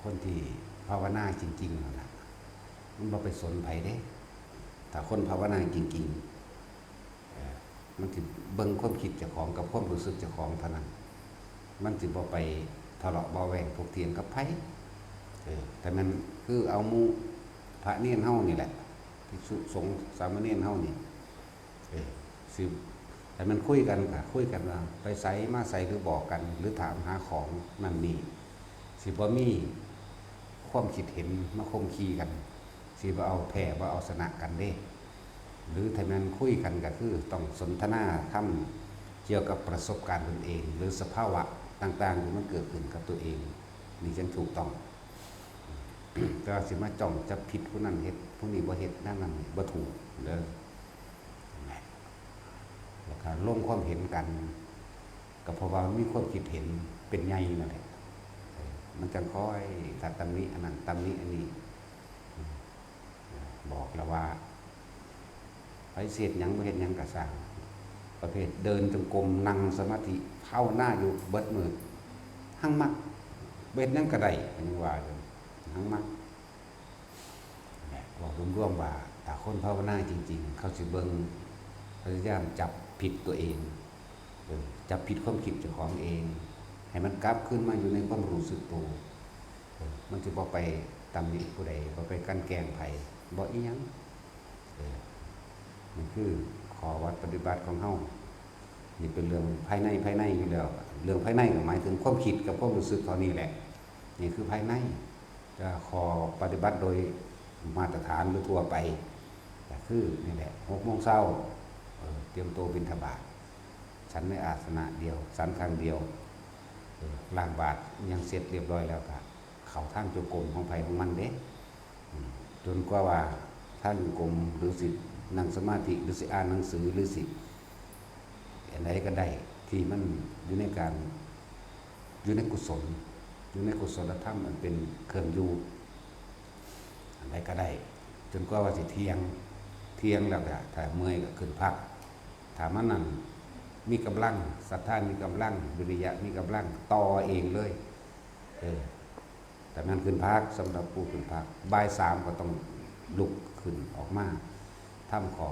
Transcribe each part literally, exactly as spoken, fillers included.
คนที่ภาวนาจริงๆนั่นน่ะ มันบ่ไปสนไผเด้ ถ้าคนภาวนาจริงๆ เอ่อ มันสิเบิ่งความคิดเจ้าของกับความรู้สึกเจ้าของเท่านั้น มันสิบ่ไปทะเลาะเบาะแว้งถกเถียงกับไผ เออ แต่มันคือเอาหมู่พระเณรเฮานี่แหละ ภิกษุสงฆ์สามเณรเฮานี่ เออ สิ แต่มันคุยกันก็คุยกันว่าไปไสมาไส หรือบอกกัน หรือถามหาของนั่นนี่ สิบ่มีความคิดเห็นมาข่มขีกัน สิบ่เอาแพ้บ่เอาชนะกันเด้ หรือถ้าแม่นคุยกันก็คือต้องสนทนาธรรมเกี่ยวกับประสบการณ์ตนเอง หรือสภาวะต่างๆที่มันเกิดขึ้นกับตัวเอง นี่จั่งถูกต้อง แต่ว่าสิมาจ้องจับผิดผู้นั้นเฮ็ด ผู้นี้บ่เฮ็ด นั่นนั่นนี่บ่ถูกเด้อ แล้วก็ลงความเห็นกัน ก็เพราะว่ามันมีความคิดเห็นเป็นใหญ่นั่นแหละ เออ มันจั่งค่อยตำหนิอันนั้นตำหนิอันนี้ บอกแล้วว่า ไปเฮ็ดหยังบ่เฮ็ดหยังก็ซ่าง ประเภทเดินจงกรม นั่งสมาธิ ภาวนาอยู่เบิดมื้อ หังมัก บ่เฮ็ดหยังก็ได้ เพิ่นยังว่าอยู่ หังมัก เว้ารวมๆว่า ถ้าคนภาวนาจริงๆ เขาสิเบิ่ง พยายามจับผิดตัวเอง เออ จับผิดความคิดเจ้าของเอง ให้มันกลับคืนมาอยู่ในความรู้สึกตัว เออ มันสิบ่ไปตำหนิผู้ใด บ่ไปกลั่นแกล้งไผ บ่อิหยัง เออ มันคือข้อวัดปฏิบัติของเฮา นี่เป็นเรื่องภายใน ภายในอยู่แล้ว เรื่องภายในก็หมายถึงความคิดกับความรู้สึกเท่านี้แหละ นี่คือภายใน แต่ข้อปฏิบัติโดยมาตรฐานหรือทั่วไป ก็คือนี่แหละ หกโมงเช้า เออ เตรียมตัวบิณฑบาต ฉันในอาสนะเดียว ฉันครั้งเดียว เออ ล้างบาตรอิหยังเสร็จเรียบร้อยแล้วก็เข้าทางจงกรมของไผของมันเด้ อืม จนกว่าว่าทางจงกรม หรือสินั่งสมาธิ หรือสิอ่านหนังสือ หรือสิอันใดก็ได้ ที่มันอยู่ในการ อยู่ในกุศล อยู่ในกุศลธรรมอันเป็นเครื่องอยู่ อันใดก็ได้ จนกว่าว่าสิเที่ยง เที่ยงแล้วก็ถ้าเมื่อยก็ขึ้นพัก ถ้ามันนั่นมีกำลัง ศรัทธามีกำลัง วิริยะมีกำลัง ต่อเองเลย เออ แต่แม่นขึ้นพัก สำหรับผู้ขึ้นพัก บ่ายสามก็ต้องลุกขึ้นออกมาทำข้อ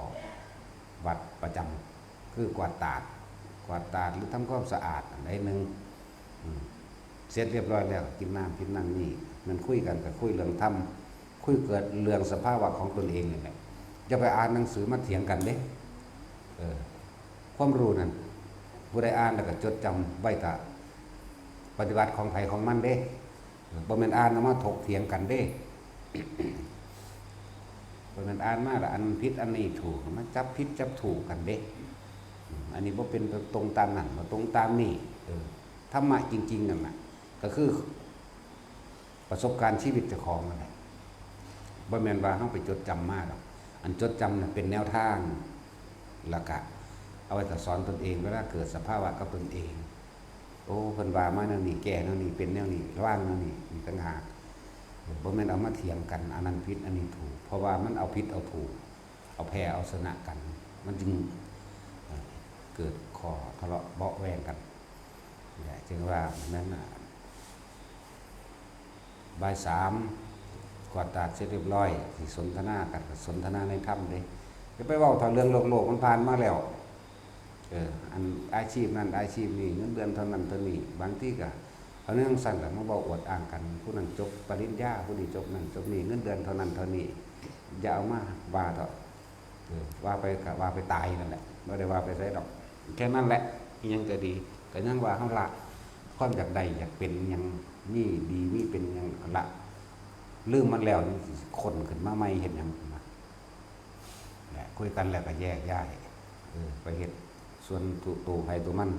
วัดประจำ คือกวาดตาด กวาดตาดหรือทำความสะอาดอันใดหนึ่ง อืม เสร็จเรียบร้อยแล้ว กินน้ำกินนั่นนี่ มันคุยกันก็คุยเรื่องธรรม คุยเกิดเรื่องสภาวะของตนเองนี่แหละ อย่าไปอ่านหนังสือมาเถียงกันเด้ เออ ความรู้นั่น ผู้ใดอ่านแล้วก็จดจำไว้ ถ้าปฏิบัติของไผของมันเด้ เออ บ่แม่นอ่านเอามาถกเถียงกันเด้ บ่แม่นอ่านมาแล้วอันผิดอันนี้ถูก มาจับผิดจับถูกกันเด้ อืม อันนี้บ่เป็นตรงตามนั้น บ่ตรงตามนี้ เออ ธรรมะจริงๆนั่นน่ะ ก็คือประสบการณ์ชีวิตเจ้าของนั่นแหละ บ่แม่นว่าเฮาไปจดจำมาดอก อันจดจำน่ะเป็นแนวทาง แล้วก็เอาไว้ก็สอนตนเอง เวลาเกิดสภาวะกับตนเอง โอ้ เพิ่นว่ามาแนวนี้ แก้แนวนี้ เป็นแนวนี้ ระวังแนวนี้ อีกต่างหาก บ่แม่นเอามาเถียงกัน อันนั้นผิด อันนี้ถูก เพราะว่ามันเอาผิดเอาถูก เอาแพ้เอาชนะกัน มันจึง เอ่อ เกิดข้อทะเลาะเบาะแว้งกัน นี่แหละ จึงว่านั้นน่ะ บ่ายสาม กวาดตาดเสร็จเรียบร้อย สิสนทนากัน ก็สนทนาในธรรมเด้ อย่าไปเว้าเท่าเรื่องโลกๆ มันผ่านมาแล้ว เออ อันอาชีพนั้นอาชีพนี้ เงินเดือนเท่านั้นเท่านี้ บางทีก็เอาเรื่องสั้นแหละมาเว้าอวดอ้างกัน ผู้นั้นจบปริญญา ผู้นี้จบนั่นจบนี่ เงินเดือนเท่านั้นเท่านี้ อย่าเอามาว่าเถาะ เออ ว่าไปก็ว่าไปตายนั่นแหละ บ่ได้ว่าไปไสดอก แค่นั้นแหละ อิหยังก็ดี ก็ยังว่าเฮาละความอยากได้อยากเป็นหยัง มีดีมีเป็นหยังละ ลืมมันแล้ว ยังสิค้นขึ้นมาใหม่เฮ็ดหยังนะ แหละ คุยกันแล้วก็แยกย้าย เออ ไปเฮ็ดส่วนตัว ตัวไผตัวมัน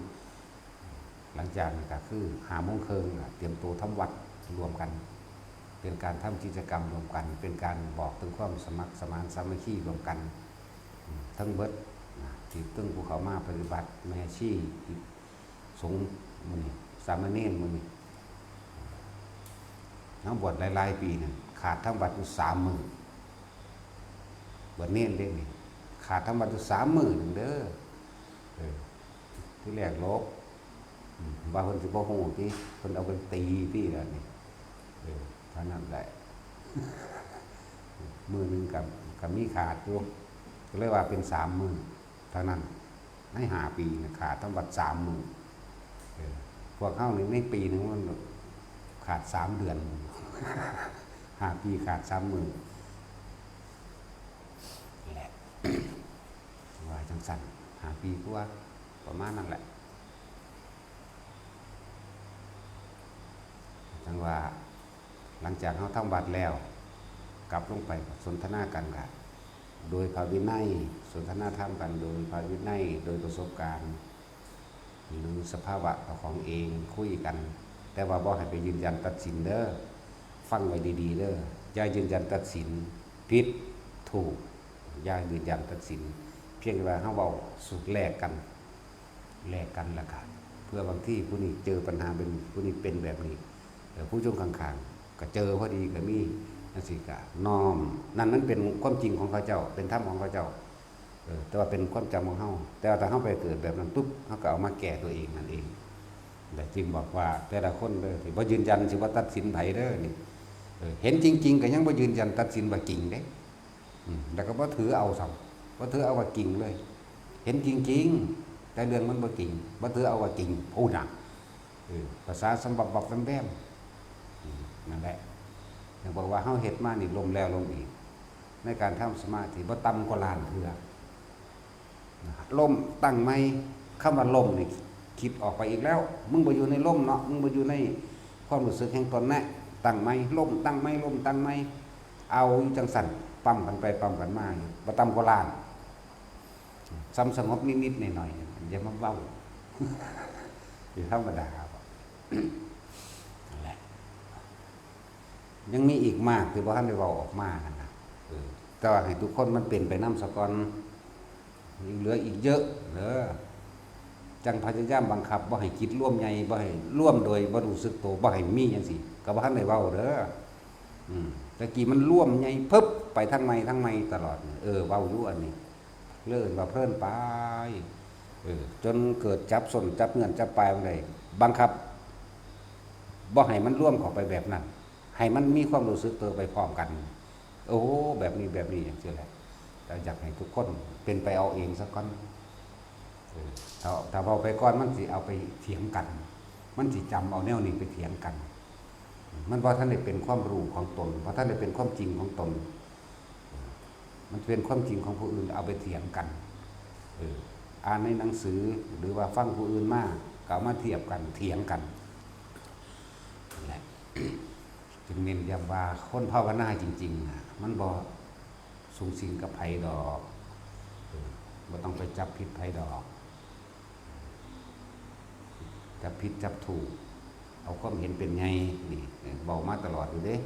หลังจากนั้นก็คือห้าโมงครึ่งน่ะ เตรียมตัวทำวัตรรวมกัน เป็นการทำกิจกรรมรวมกัน เป็นการบอกถึงความสมัครสมานสามัคคีรวมกัน อืม ทั้งเบิดนะ ที่ตึงผู้เข้ามาปฏิบัติ แม่ชี ภิกษุสงฆ์มื้อนี้ สามเณรมื้อนี้ เฮาบวชหลายๆปีนั่น ขาดทำวัตรอยู่สามมื้อ บวชเณรเด้นี่ ขาดทำวัตรอยู่สามมื้อหนึ่งเด้อ เออ ที่แรกลบ อืม ว่าเพิ่นสิบ่ฮู้ติ เพิ่นเอาไปตีติล่ะนี่ เออ นั่นแหละ มื้อหนึ่งก็ ก็มีขาดอยู่ ก็เลยว่าเป็นสามมื้อเท่านั้น ในห้าปีนะขาดทั้งหมดสามมื้อ เออ พวกเฮานี่ในปีหนึ่งมันขาดสามเดือน ห้าปีขาดสามมื้อนี่แหละ ว่าจังซั่น ห้าปีกว่า ประมาณนั้นแหละ จังว่า หลังจากเฮาทำวัดแล้ว กลับลงไปสนทนากันกะ โดยพระวินัย สนทนาธรรมกันโดยพระวินัย โดยประสบการณ์ หรือสภาวะของเองคุยกัน แต่ว่าบ่ให้ไปยืนยันตัดสินเด้อ ฟังไว้ดีๆเด้อ อย่ายืนยันตัดสิน ผิด ถูก อย่ายืนยันตัดสิน เพียงแต่ว่าเฮาเว้าสู่แลกกัน แลกกันล่ะกะ เพื่อบางทีผู้นี้เจอปัญหาแบบนี้ ผู้นี้เป็นแบบนี้ เออ ผู้อยู่ข้างๆ ก็เจอพอดีก็มี จังซี้กะ น้อม นั่นมันเป็นความจริงของเขาเจ้า เป็นธรรมของเขาเจ้า เออ แต่ว่าเป็นความจำของเฮา แต่ว่าถ้าเฮาไปเกิดแบบนั้นปุ๊บ เฮาก็เอามาแก้ตัวเองนั่นเอง และจึงบอกว่าแต่ละคนเด้อ ที่บ่ยืนยันสิบ่ตัดสินไผเด้อนี่ เออ เห็นจริงๆก็ยังบ่ยืนยันตัดสินว่าจริงเด้ อืม แล้วก็บ่ถือเอาซ้ำ บ่ถือเอาว่าจริงเลย เห็นจริงๆ แต่เรื่องมันบ่จริง บ่ถือเอาว่าจริง พูดน่ะ เออ ภาษาสำบับบับแวมแวม อืม นั่นแหละ อย่างบอกว่าเฮาเฮ็ดมานี่ล้มแล้วล้มอีก ในการทำสมาธิบ่ต่ำกว่าล้านเทื่อ นะ ล้มตั้งใหม่ คำว่าล้มนี่คิดออกไปอีกแล้ว มึงบ่อยู่ในล้มเนาะ มึงบ่อยู่ในความรู้สึกแห่งตนแน่ ตั้งใหม่ ล้มตั้งใหม่ ล้มตั้งใหม่ เอาอยู่จังซั่น ปั๊มกันไปปั๊มกันมาอยู่ บ่ต่ำกว่าล้าน ซ้ำสงบนิดๆหน่อยๆ อย่ามาเว้า อยู่ธรรมดา นั่นแหละ ยังมีอีกมากที่บ่ทันได้เว้าออกมานั่นน่ะ เออ แต่ว่าให้ทุกคนมันเป็นไปนำซะก่อน ยังเหลืออีกเยอะเด้อ จั่งพยายามบังคับบ่ให้จิตรวมใหญ่ บ่ให้รวมโดยบ่รู้สึกโต บ่ให้มีจังซี้ ก็บ่ทันได้เว้าเด้อ อืม แต่กี้มันรวมใหญ่ ปึ๊บ ไปทางใหม่ ทางใหม่ตลอด เออ เว้าอยู่อันนี้ เลินว่าเพลินไป เออ จนเกิดจับส้นจับเงื่อนจับปลายมันได้ บังคับ บ่ให้มันรวมเข้าไปแบบนั้น ให้มันมีความรู้สึกตัวไปพร้อมกัน โอ้ แบบนี้ แบบนี้ จังซี้แหละ แต่อยากให้ทุกคนเป็นไปเอาเองซะก่อน เออ ถ้า ถ้าเว้าไปก่อน มันสิเอาไปเถียงกัน มันสิจำเอาแนวนี้ไปเถียงกัน มันบ่ทันได้เป็นความรู้ของตน บ่ทันได้เป็นความจริงของตน มันเป็นความจริงของผู้อื่น เอาไปเถียงกัน เออ อ่านในหนังสือ หรือว่าฟังผู้อื่นมา ก็เอามาเทียบกัน เถียงกัน นั่นแหละ จึงเน้นย้ำว่าคนภาวนาจริงๆน่ะ มันบ่สุงสิงกับไผดอก เออ บ่ต้องไปจับผิดไผดอก จับผิดจับถูก เอาความเห็นเป็นใหญ่ นี่ เออ เว้ามาตลอดอยู่เด้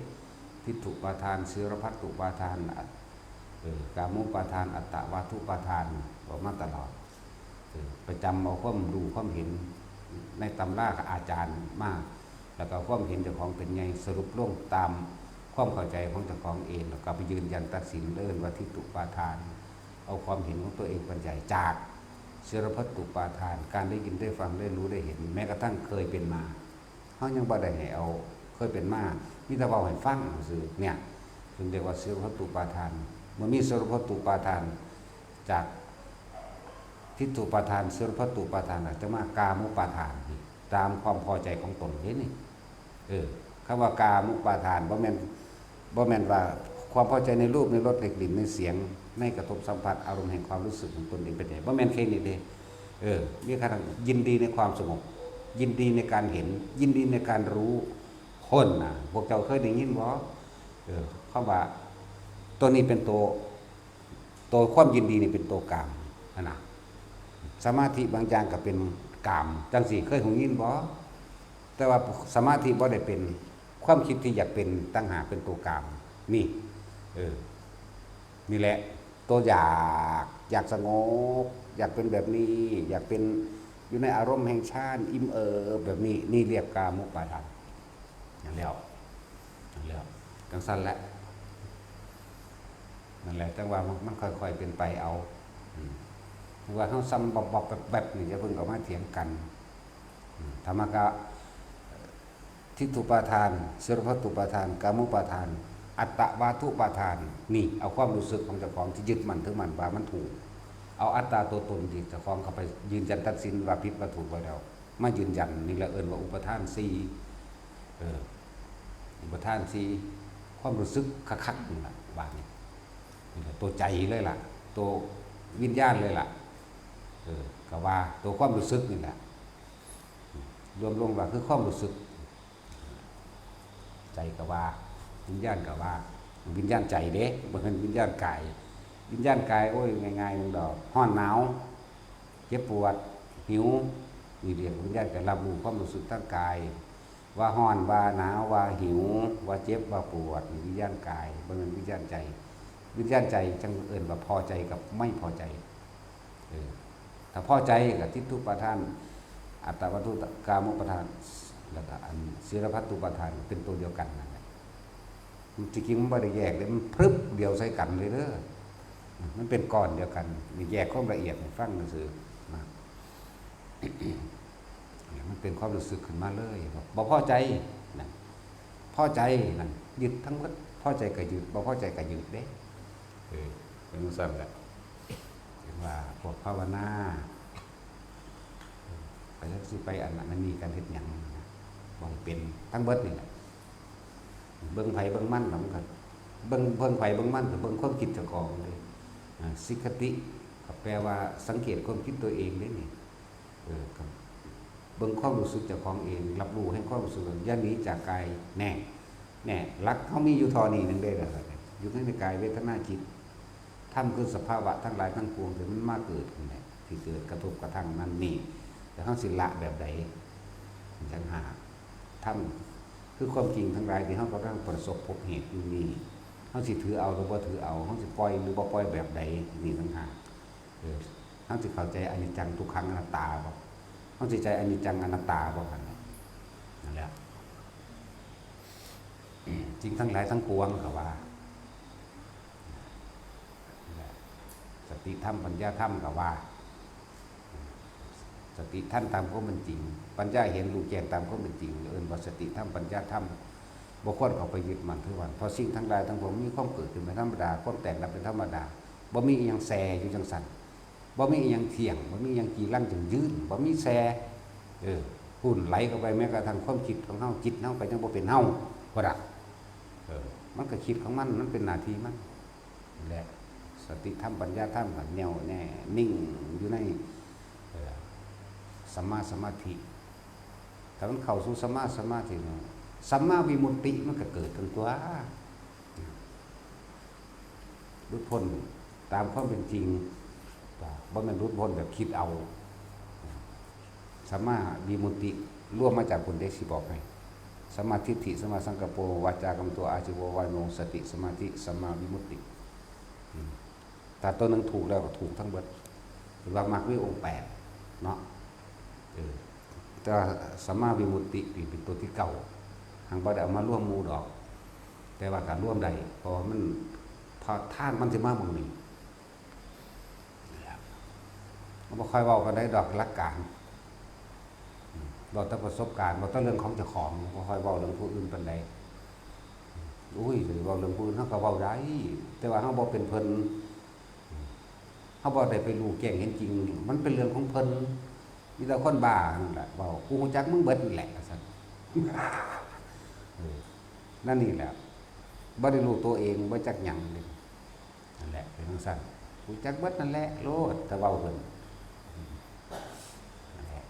ทิฏฐุปาทาน เสยรภัตตุปาทาน อะ เออ กามุปาทาน อัตตวาทุปาทาน เว้ามาตลอด เออ ไปจำเอาความรู้ความเห็นในตำรากับอาจารย์มา แล้วก็ความเห็นเจ้าของเป็นใหญ่ สรุปลงตามความเข้าใจของเจ้าของเอง แล้วก็ไปยืนยันตัดสิน เอิ้นว่าทิฏฐุปาทาน เอาความเห็นของตัวเองเป็นใหญ่ จากเสยรภัตตุปาทาน การได้ยินได้ฟังได้รู้ได้เห็น แม้กระทั่งเคยเป็นมา เฮายังบ่ได้ให้เอาเคยเป็นมา มีแต่เว้าให้ฟังซื่อ เนี่ย ถึงเรียกว่าเสยรภัตตุปาทาน เมื่อมีเสยรภัตตุปาทาน จากทิฏฐุปาทาน เสยรภัตตุปาทาน อาจจะมากามุปาทาน ตามความพอใจของตนเด้นี่ เออ คำว่ากามุปาทาน บ่แม่น บ่แม่นว่าความพอใจในรูป ในรส ในกลิ่น ในเสียง ในกระทบสัมผัส อารมณ์แห่งความรู้สึกของตนเองเป็นใหญ่ บ่แม่นแค่นี้เด้ เออ มีกระทั่งยินดีในความสงบ ยินดีในการเห็น ยินดีในการรู้ คนน่ะ พวกเจ้าเคยได้ยินบ่ เออ คำว่า ตัวนี้เป็นตัว ตัวความยินดีนี่เป็นตัวกามหั้นน่ะ สมาธิบางอย่างก็เป็นกาม จังซี้เคยได้ยินบ่ แต่ว่าสมาธิบ่ได้เป็น ความคิดที่อยากเป็นต่างหากเป็นตัวกาม นี่ เออ นี่แหละ ตัวอยาก อยากสงบ อยากเป็นแบบนี้ อยากเป็นอยู่ในอารมณ์แห่งฌาน อิ่มเอิบแบบนี้ นี่เรียกกามุปาทาน นั่นแล้ว นั่นแล้ว จังซั่นแหละ นั่นแหละ จังว่ามัน มันค่อยๆเป็นไปเอา อืม ว่าเฮาซ้ำบอบๆแบดๆนี่ อย่าเพิ่งเอามาเถียงกัน อืม ธรรมะก็ ทิฏฐุปาทาน สีลพัตตุปาทาน กามุปาทาน อัตตวาทุปาทาน นี่เอาความรู้สึกของเจ้าของที่ยึดมั่นถือมั่นว่ามันถูก เอาอัตตาตัวตนที่เจ้าของเข้าไปยืนยันตัดสินว่าผิดว่าถูกไว้แล้ว มายืนยันนี่แหละเอิ้นว่าอุปาทานสี่ เออ อุปาทานสี่ ความรู้สึกคักๆนี่แหละว่านี่ นี่แหละตัวใจเลยล่ะ ตัววิญญาณเลยล่ะ เออ ก็ว่าตัวความรู้สึกนี่แหละ รวมลงว่าคือความรู้สึก ใจก็ว่า วิญญาณก็ว่า วิญญาณใจเด้ บ่แม่นวิญญาณกาย วิญญาณกาย โอ้ย ง่ายๆ นึงดอก ร้อนหนาว เจ็บปวด หิว นี่เรียกวิญญาณกาย รับรู้ความรู้สึกทางกาย ว่าร้อน ว่าหนาว ว่าหิว ว่าเจ็บ ว่าปวด นี่วิญญาณกาย บ่แม่นวิญญาณใจ วิญญาณใจจั่งเอิ้นว่าพอใจกับไม่พอใจ เออ ถ้าพอใจก็ทิฏฐุปาทาน อัตตวาทุ กามุปาทาน แล้วก็อันสีลพัตตุปาทานเป็นตัวเดียวกันนั่นแหละ มันจริงๆมันบ่ได้แยกเลย มันพรึบเดียวใส่กันเลยเด้อ มันเป็นก้อนเดียวกัน นี่แยกความละเอียดให้ฟังซื่อๆ นะ มันเป็นความรู้สึกขึ้นมาเลย บ่ บ่พอใจนั่น พอใจนั่น ยึดทั้งหมด พอใจก็ยึด บ่พอใจก็ยึดเด้ เออ เป็นจั่งซั้นแหละ เห็นว่าพวกภาวนา ไปจักสิไปอันนั้นอันนี้กันเฮ็ดหยังนะ บ่ให้เป็น ทั้งเบิดนี่แหละ เบิ่งไผเบิ่งมันล่ะ มันก็ เบิ่ง เบิ่งไผเบิ่งมันก็เบิ่งความคิดเจ้าของเลย อ่า สิกขติ ก็แปลว่าสังเกตความคิดตัวเองเด้นี่ เออ ครับ เบิ่งความรู้สึกเจ้าของเอง รับรู้ให้ความรู้สึก อย่าหนีจากกาย แน่ แน่ หลักเฮามีอยู่เท่านี้หนึ่งเด้อ อยู่ในกาย เวทนา จิต ธรรมคือสภาวะทั้งหลายทั้งปวงที่มันมาเกิดนั่นแหละ ที่เกิดกระทบกระทั่งนั่นนี่ แต่เฮาสิละแบบใด จั่งหาก ธรรมคือความจริงทั้งหลายที่เฮากำลังประสบพบเหตุอยู่นี่ เฮาสิถือเอาหรือบ่ถือเอา เฮาสิปล่อยหรือบ่ปล่อยแบบใด นี่ต่างหาก เออ เฮาสิเข้าใจอนิจจังทุกขังอนัตตาบ่ เฮาสิใจอนิจจังอนัตตาบ่ หั่นน่ะ นั่นแหละ สิ่งทั้งหลายทั้งปวงก็ว่า สติธรรมปัญญาธรรมก็ว่า สติทันตามความเป็นจริง ปัญญาเห็นรู้แจ้งตามความเป็นจริง เอิ้นว่าสติธรรมปัญญาธรรม บ่ควรเข้าไปยึดมั่นถือมั่น เพราะสิ่งทั้งหลายทั้งปวงมีความเกิดขึ้นเป็นธรรมดา ความแตกดับเป็นธรรมดา บ่มีอิหยังแซ่อยู่จั่งซั้น บ่มีอิหยังเที่ยง บ่มีอิหยังจีรังยั่งยืน บ่มีแซ่ เออ พู้นไหลเข้าไป แม้กระทั่งความคิดของเฮา จิตเฮาก็ยังบ่เป็นเฮา บ่ดะ เออ มันก็คิดของมัน มันเป็นหน้าที่มัน และสติธรรมปัญญาธรรมก็แน่วแน่นิ่งอยู่ใน เอ่อ สัมมาสมาธิ ถ้ามันเข้าสู่สัมมาสมาธิแล้ว สัมมาวิมุตติมันก็เกิดขึ้นตั๊ว หลุดพ้นตามความเป็นจริง บ่แม่นหลุดพ้นแบบคิดเอา สัมมาวิมุตติรวมมาจากพุ้นเด้ สิบอกให้ สัมมาทิฏฐิ สัมมาสังกัปโป วาจากัมมันโต อาชีวะ วายโม สติ สมาธิ สัมมาวิมุตติ อืม ถ้าตัวหนึ่งถูกแล้วก็ถูกทั้งเบิด หรือว่ามรรคมีองค์แปดเนาะ เออ แต่ว่าสัมมาวิมุตตินี่เป็นตัวที่เก้า หังบ่ได้เอามารวมหมู่ดอก แต่ว่าก็รวมได้ เพราะว่ามัน เพราะทางมันสิมาหม่องนี้ เฮาบ่ค่อยเว้าปานใดดอกหลักการ เว้าแต่ประสบการณ์ เว้าแต่เรื่องของเจ้าของ บ่ค่อยเว้าเรื่องผู้อื่นปานใด อุ้ย สิเว้าเรื่องผู้อื่น เฮาก็เว้าได้ แต่ว่าเฮาบ่เป็นเพิ่น เฮาบ่ได้ไปรู้แจ้งเห็นจริง มันเป็นเรื่องของเพิ่น มีแต่คนบ้านั่นแหละเว้า กูรู้จักมึงเบิดนั่นแหละ ว่าซั่น เออ นั่นนี่แหละ บ่ได้รู้ตัวเอง บ่จักหยังเลย นั่นแหละ เป็นจั่งซั้น รู้จักเบิดนั่นแหละ โลด แต่เว้าเพิ่น นั่นแหละ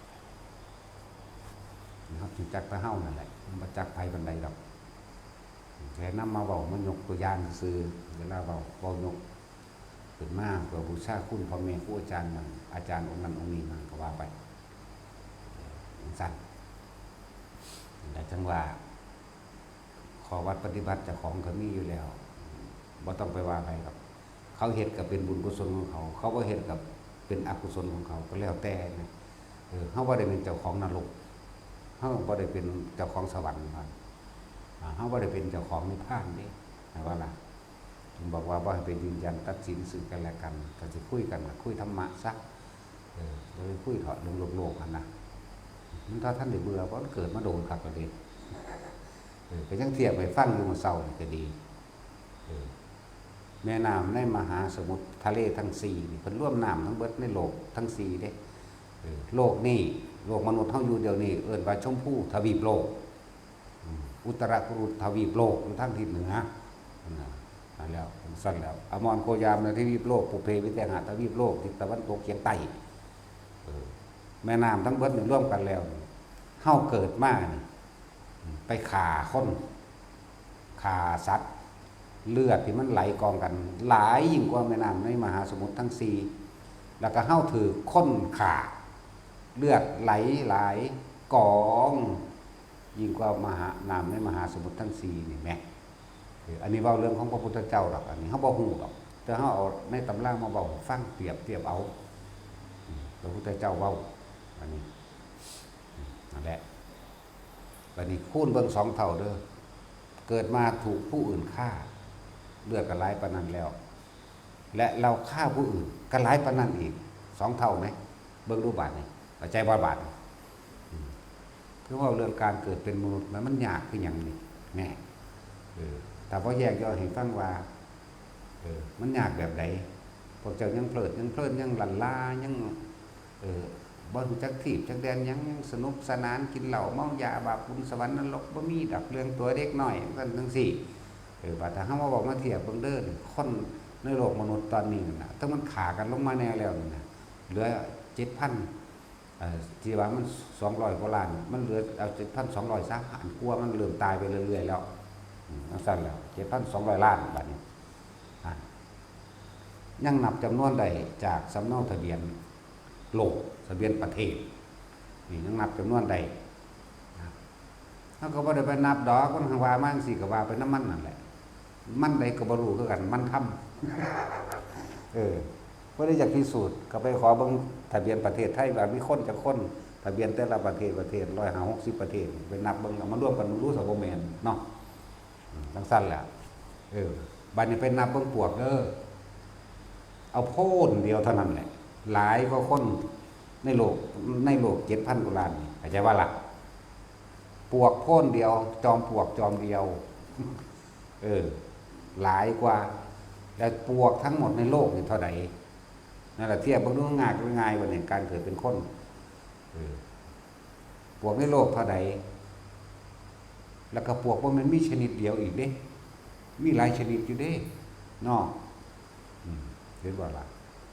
เฮารู้จักแต่เฮานั่นแหละ มันบ่จักไผปานใดดอก แค่นำมาเว้า มายกตัวอย่างซื่อๆ เวลาเว้า เว้ายกขึ้นมาเพื่อบูชาคุณพ่อแม่ครูอาจารย์นั่น อาจารย์องค์นั้นองค์นี้นั่นก็ว่าไป จั่งซั้น แต่จั่งว่า ข้อวัดปฏิบัติเจ้าของก็มีอยู่แล้ว บ่ต้องไปว่าไผดอก เขาเฮ็ดก็เป็นบุญกุศลของเขา เขาบ่เฮ็ดก็เป็นอกุศลของเขา ก็แล้วแต่นะ เออ เฮาบ่ได้เป็นเจ้าของนรก เฮาบ่ได้เป็นเจ้าของสวรรค์ว่า อ่า เฮาบ่ได้เป็นเจ้าของนิพพานเด้ ว่าล่ะ เพิ่นบอกว่าบ่ให้ไปยืนยันตัดสินซึ่งกันและกัน ก็สิคุยกันก็คุยธรรมะซะ เออ บ่ไปคุยเถาะเรื่องโลกๆ หั่นนะ มันถ้าทันได้เบื่อ เพราะมันเกิดมาโดนคักแล้วเด้ ก็ยังเทียบให้ฟังอยู่มื้อเช้านี่ก็ดี เออ แม่น้ำในมหาสมุทรทะเลทั้งสี่นี่ เพิ่นรวมน้ำทั้งเบิดในโลกทั้งสี่เด้ เออ โลกนี้ โลกมนุษย์เฮาอยู่เดี๋ยวนี้ เอิ้นว่าชมพูทวีปโลก อืม อุตรกุรุทวีปโลกอยู่ทางทิศเหนือ นั่นน่ะ นั่นแล้ว ซั่นแล้ว อมรโคยามในทวีปโลก ปุพเพวิเทหะทวีปโลก ทิศตะวันตกเฉียงใต้ เออ แม่น้ำทั้งเบิดนี่รวมกันแล้วนี่ เฮาเกิดมานี่ ไปฆ่าคน ฆ่าสัตว์ เลือดที่มันไหลกองกัน หลายยิ่งกว่าแม่น้ำในมหาสมุทรทั้งสี่ แล้วก็เฮาถือคนฆ่า เลือดไหลหลายกอง ยิ่งกว่ามหา น้ำในมหาสมุทรทั้งสี่นี่แหม เออ อันนี้เว้าเรื่องของพระพุทธเจ้าดอก อันนี้เฮาบ่ฮู้ดอก แต่เฮาเอาในตำรามาเว้าให้ฟัง เปรียบเทียบเอา อืม พระพุทธเจ้าเว้า อันนี้ อืม นั่นแหละ บัดนี้คูณเบิ่งสองเท่าเด้อ เกิดมาถูกผู้อื่นฆ่า เลือดก็หลายปานนั้นแล้ว และเราฆ่าผู้อื่นก็หลายปานนั้นอีก สองเท่าไหม เบิ่งดูบาดนี้ เข้าใจบ่บาดนี้ อืม คือเว้าเรื่องการเกิดเป็นมนุษย์นะ มันยากคือหยังนี่ แน่ เออ ถ้าบ่แยกย่อยให้ฟังว่า เออ มันยากแบบใด พวกเจ้ายังเพลิดยังเพลิน ยังหลั่นล้า ยัง เออ บ่รู้จักทีบจักแดนหยัง ยังสนุกสนาน กินเหล้าเมายา บาปบุญสวรรค์นรก บ่มีดอก เรื่องตัวเด็กน้อย จั่งซั้นจั่งซี้ เออ บาดถ้าเฮามาเว้ามาเทียบเบิ่งเด้อ คนในโลกมนุษย์ตอนนี้นั่นน่ะ ทั้งมันฆ่ากันลงมาแน่แล้วนั่นน่ะ เหลือเจ็ดพัน เอ่อ ที่ว่ามันสองร้อยกว่าล้าน มันเหลือ เอาเจ็ดพันสองร้อยซะ อันกลัวมันเริ่มตายไปเรื่อยๆแล้ว อืม จั่งซั้นแล้ว เจ็ดพันสองร้อยล้าน บาดนี้ อ่ะ ยังนับจำนวนได้จากสำเนาทะเบียนโลก ทะเบียนประเทศ นี่ยังนับจำนวนได้ นะ เฮาก็บ่ได้ไปนับดอก มันว่ามาจั่งซี้ก็ว่าไปนำมันนั่นแหละ มันใดก็บ่รู้คือกัน มันทำ เออ บ่ได้อยากพิสูจน์ ก็ไปขอเบิ่งทะเบียนประเทศไทยว่ามีคนจักคน ทะเบียนแต่ละประเทศ ประเทศร้อยห้าหกสิบประเทศ ไปนับเบิ่ง เอามารวมกันเบิ่งดูซะ บ่แม่นเนาะ อืม จั่งซั้นแหละ เออ บัดนี้ไปนับเบิ่งปวกเด้อ เอาโพนเดียวเท่านั้นแหละ หลายกว่าคนในโลก ในโลกเจ็ดพันกว่าล้านนี่ เข้าใจบ่ล่ะ ปวกโพนเดียว จอมปวกจอมเดียว เออ หลายกว่า แล้วปวกทั้งหมดในโลกนี่เท่าใด นั่นแหละ เทียบเบิ่งดู ง่าย ง่ายกว่านี่ การเกิดเป็นคน เออ ปวกในโลกเท่าใด แล้วก็ปวกบ่แม่นมีชนิดเดียวอีกเด้ มีหลายชนิดอยู่เด้ เนาะ อืม เห็นบ่ล่ะ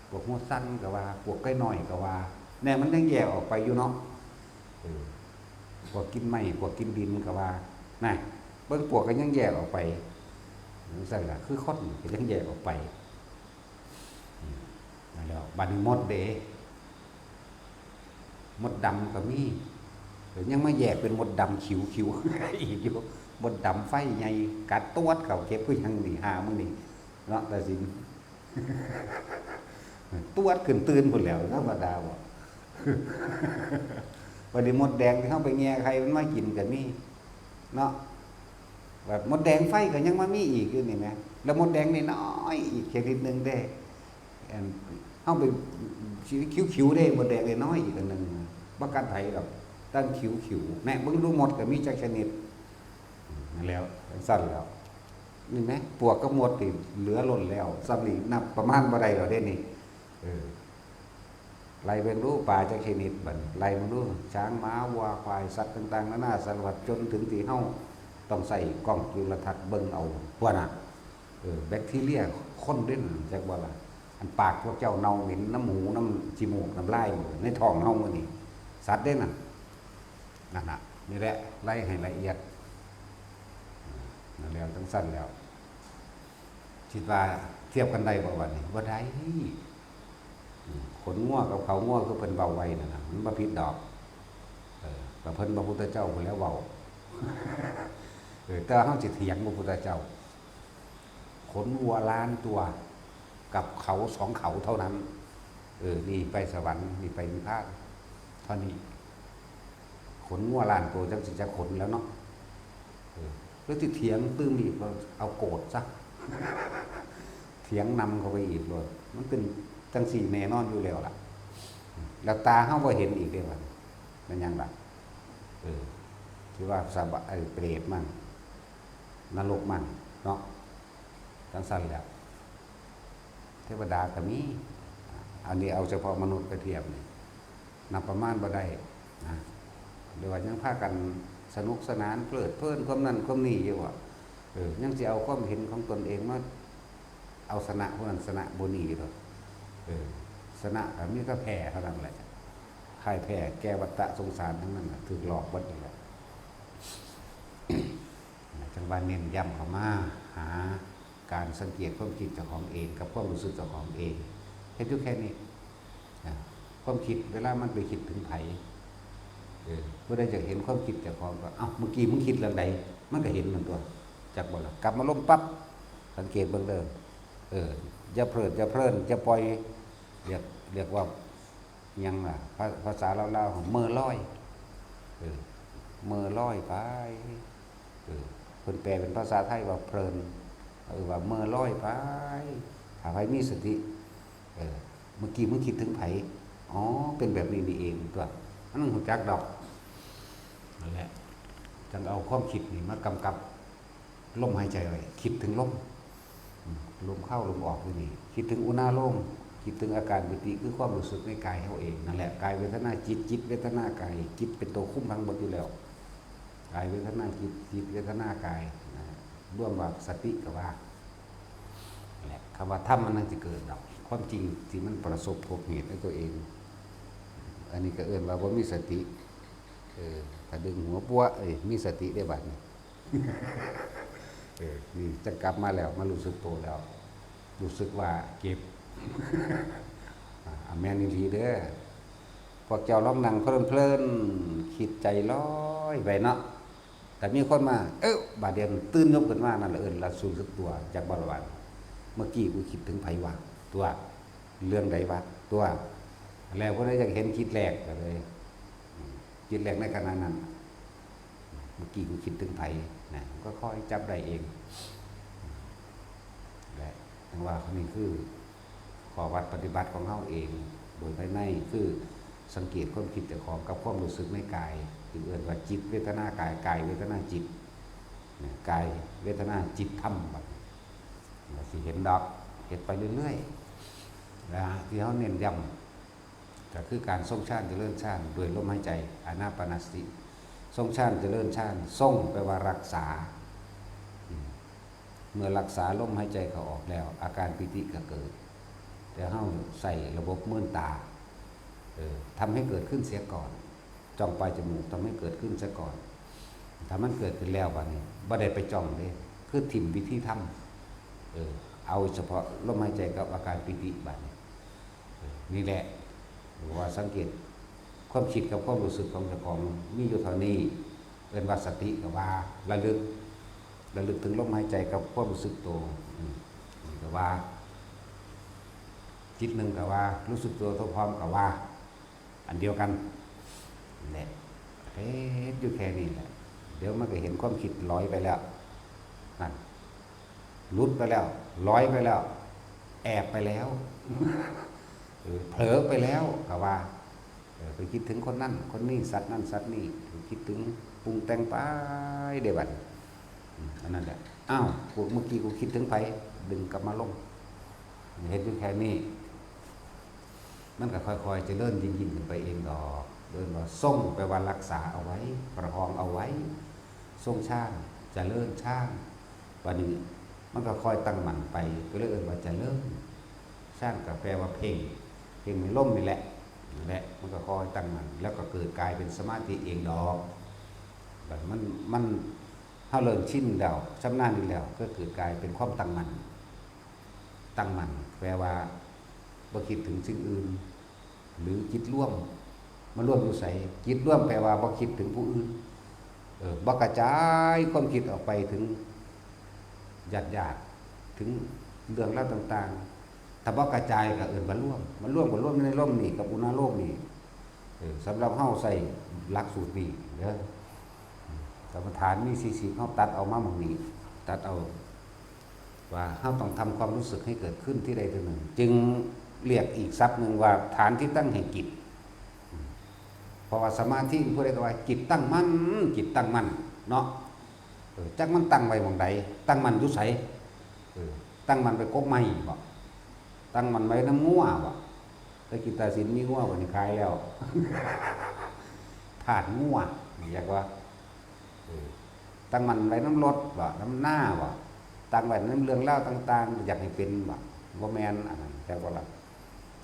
ปวกหัวสั้นก็ว่า ปวกไก่น้อยก็ว่า แน่ มันยังแยกออกไปอยู่เนาะ เออ ปวกกินไม้ ปวกกินดินก็ว่า น่ะ เบิ่งปวกก็ยังแยกออกไป จั่งซั้นล่ะ คือคนก็ยังแยกออกไป อืม นั่นแหล้ว บัดนี้มดเด้ มดดำก็มี เดี๋ยวยังมาแยกเป็นมดดำขิวๆ อีกอยู่ มดดำไฟใหญ่ กัดตวดเขา เก็บคือหยังนี่ หามื้อนี่เนาะ ตาสิน ตวดขึ้นตื่นพุ้นแหล้ว ธรรมดาบ่ บัดนี้มดแดงที่เฮาไปแย่ไข่มันมากินก็มี เนาะ แบบมดแดงไฟก็ยังมามีอีกอยู่นี่แหม แล้วมดแดงน้อยๆอีกชนิดหนึ่งเด้ อัน เฮาไป คิ้วๆเด้ มดแดงน้อยๆอีกอันหนึ่ง บ่กัดไผดอก ตั้งคิ้วๆ แน่ เบิ่งดูมดก็มีจักชนิด นั่นแหล้ว จั่งซั้นแหล้ว นี่แหม ปวกกับมดนี่เหลือล้นแล้ว ซ่ำนี่นับประมาณบ่ได้แล้วเด้นี่ เออ ไล่เบิ่งดูปลาจักชนิดบัดนี้ ไล่เบิ่งดู ช้าง ม้า วัว ควาย สัตว์ต่างๆนานาสารพัด จนถึงที่เฮาต้องใช้กล้องจุลทรรศน์เบิ่งเอา พวกน่ะ เออ แบคทีเรียคนเด้นั่น จักบ่ล่ะ อันปากพวกเจ้าเน่าเหม็นน้ำหูน้ำขี้มูกน้ำลายอยู่ในท้องเฮามื้อนี้ สัตว์เด้นั่น นั่นน่ะ นี่แหละ ไล่ให้ละเอียด นั่นแล้ว จั่งซั้นแล้ว คิดว่าเทียบกันได้บ่บัดนี้ บ่ได้ อืม ขนงัวกับเขางัวคือเพิ่นเว้าไว้นั่นน่ะ มันบ่ผิดดอก เออ ก็เพิ่นพระพุทธเจ้าพู้นแหล้วเว้า เออ แต่ว่าเฮาสิเถียงพระพุทธเจ้า ขนวัวล้านตัว กับเขาสองเขาเท่านั้น เออ นี่ไปสวรรค์ นี่ไปนิพพาน เท่านี้ ขนงัวล้านตัวจั่งสิจักขนแล้วเนาะ เออ แล้วสิเถียงตื่มอีก ก็เอาโกรธซะ เถียงนำเข้าไปอีกโลด มันเป็นจั่งซี้แน่นอนอยู่แล้วล่ะ แล้วตาเฮาบ่เห็นอีกเด้บัดนี้ แม่นหยังล่ะ เออ ที่ว่าสะบะ ไอ้เปรตมัน นรกมันเนาะ จั่งซั้นแหละ เทวดาก็มี อันนี้เอาเฉพาะมนุษย์ไปเทียบนี่ นับประมาณบ่ได้นะ หรือว่ายังพากันสนุกสนานเพลิดเพลินความนั่นความนี่อยู่อะ เออ ยังสิเอาความเห็นของตนเองมา เอาชนะผู้นั้นชนะผู้นี้อยู่ดอก เออ ชนะก็มีแต่แพ้เท่านั้นแหละ พ่ายแพ้แก่วัฏฏะสงสารทั้งนั้นน่ะ ถืกหลอกเบิดนี่แหละ จั่งว่าเน้นย้ำเข้ามาหาการสังเกตความคิดเจ้าของเองกับความรู้สึกเจ้าของเอง เฮ็ดอยู่แค่นี้นะ ความคิดเวลามันไปคิดถึงไผ เออ ผู้ใดอยากเห็นความคิดเจ้าของก็ เอ้า เมื่อกี้มึงคิดเรื่องใด มันก็เห็นมันตัว จักบ่ล่ะ กลับมาลมปั๊บ สังเกตเบิ่งเด้อ เออ อย่าเพลิดอย่าเพลิน อย่าปล่อย เรียก เรียกว่า หยังล่ะ ภา ภาษาลาวๆ เม่อลอย เออ เม่อลอยไป เออ เพิ่นแปลเป็นภาษาไทยว่าเพลิน เออ ว่าเม่อลอยไป ถ้าไผมีสติ เออ เมื่อกี้มึงคิดถึงไผ อ๋อ เป็นแบบนี้นี่เองตัว มันต้องรู้จักดอก นั่นแหละ จั่งเอาความคิดนี่มากำกับลมหายใจไว้ คิดถึงลม อืม ลมเข้าลมออกอยู่นี่ คิดถึงอุณาโลม คิดถึงอาการปีติ คือความรู้สึกในกายเฮาเอง นั่นแหละ กายเวทนาจิต จิตเวทนากาย จิตเป็นตัวคุมทั้งหมดอยู่แล้ว กายเวทนาจิต จิตเวทนากายนะ รวมว่าสติก็ว่า นั่นแหละ คำว่าธรรมมันจั่งสิเกิดดอก ความจริงที่มันประสบพบเหตุด้วยตัวเอง อันนี้ก็เอิ้นว่าบ่มีสติ เออ ถ้าดึงหัวปัว เอ้ย มีสติได้บัดนี้ เออ นี่จั่งกลับมาแล้ว มารู้สึกตัวแล้ว รู้สึกว่าเจ็บ อ่า แม่นอีหลีเด้อ พวกเจ้าลองนั่งเพลินๆ คิดใจลอยไปเนาะ แต่มีคนมา เอ้อ บาดเดียวตื่นยกขึ้นมา นั่นแหละเอิ้นละรู้สึกตัว จักบ่ละบาด เมื่อกี้กูคิดถึงไผวะ ตัว เรื่องใดวะ ตัว แล้วผู้ใดอยากเห็นจิตแรกก็เลย อืม จิตแรกในขณะนั้น เมื่อกี้กูคิดถึงไผนะ ก็ค่อยจับได้เอง และจั่งว่านี่คือข้อวัดปฏิบัติของเฮาเอง โดยภายในคือสังเกตความคิดเจ้าของกับความรู้สึกในกาย ที่เอิ้นว่าจิตเวทนากาย กายเวทนาจิตนะ กายเวทนาจิตธรรมบัดนี้ ก็สิเห็นดอก เฮ็ดไปเรื่อยๆ นะ ที่เฮาเน้นย้ำ ก็คือการทรงฌานเจริญฌานด้วยลมหายใจ อานาปานสติ ทรงฌานเจริญฌาน ทรงแปลว่ารักษา อืม เมื่อรักษาลมหายใจเข้าออกแล้ว อาการปีติก็เกิด แต่เฮาใช้ระบบเมินตา เออ ทำให้เกิดขึ้นเสียก่อน จ้องปลายจมูก ทำให้เกิดขึ้นเสียก่อน ถ้ามันเกิดขึ้นแล้วบัดนี้ บ่ได้ไปจ้องเด้ คือถิ่มวิธีทำ เออ เอาเฉพาะลมหายใจกับอาการปีติบัดนี้ เออ นี่แหละ ว่าสังเกตความคิดกับความรู้สึกของเจ้าของมีอยู่เท่านี้ เอิ้นว่าสติก็ว่า ระลึก ระลึกถึงลมหายใจกับความรู้สึกตัว อืม นี่ก็ว่า จิตหนึ่งก็ว่า รู้สึกตัวทั่วพร้อมก็ว่า อันเดียวกัน แหละ เฮ็ดอยู่แค่นี้แหละ เดี๋ยวมันก็เห็นความคิดลอยไปแล้ว นั่น หลุดไปแล้ว ลอยไปแล้ว แอบไปแล้ว เออ เผลอไปแล้วก็ว่า เออ ไปคิดถึงคนนั้น คนนี้ สัตว์นั้น สัตว์นี้ ไปคิดถึงปรุงแต่งไปเด้บัดนี้ อืม อันนั้นแหละ อ้าว พวกเมื่อกี้กูคิดถึงไผ ดึงกลับมาลง เฮ็ดอยู่แค่นี้ มันก็ค่อยๆ เจริญยิ่งๆ ขึ้นไปเองดอก เอิ้นว่าทรงแปลว่ารักษาเอาไว้ ประคองเอาไว้ ทรงฌาน เจริญฌาน บัดนี้มันก็ค่อยตั้งมั่นไป ก็เลยเอิ้นว่าเจริญ ฌานก็แปลว่าเพ่ง เพ่งในลมนี่แหละ นั่นแหละ มันก็ค่อยตั้งมั่น แล้วก็เกิดกลายเป็นสมาธิเองดอก บัดมัน มัน เฮาเริ่มชินแล้ว ชำนาญอยู่แล้ว ก็เกิดกลายเป็นความตั้งมั่น ตั้งมั่น แปลว่าบ่คิดถึงสิ่งอื่น หรือจิตรวม มารวมอยู่ไส จิตรวมแปลว่าบ่คิดถึงผู้อื่น เออ บ่กระจายความคิดออกไปถึงญาติๆ ถึงเรื่องราวต่างๆ ถ้าบ่กระจายก็เอิ้นว่ารวม มารวมก็รวมในลมนี่กับอุณาโลมนี่ เออ สำหรับเฮาใช้หลักสูตรนี่เด้อ กรรมฐานมีสี่สิบ เฮาตัดเอามาหม่องนี้ ตัดเอา ว่าเฮาต้องทำความรู้สึกให้เกิดขึ้นที่ใดที่หนึ่ง จึงเรียกอีกศัพท์หนึ่งว่าฐานที่ตั้งแห่งจิต เพราะว่าสมาธิผู้ใดก็ว่าจิตตั้งมั่น จิตตั้งมั่นเนาะ เออ จักมันตั้งไว้หม่องใด ตั้งมั่นอยู่ไส เออ ตั้งมั่นไปกกไม้บ่ ตั้งมั่นไว้นำงัวบ่ แต่กินตาสินมีงัวบ่นี่ขายแล้ว ธาตุงัว อยากว่า เออ ตั้งมั่นไว้นำรถบ่ นำนาบ่ ตั้งไว้นำเรื่องราวต่างๆ อยากให้เป็นบ่ บ่แม่นอันนั้น แต่ว่าละ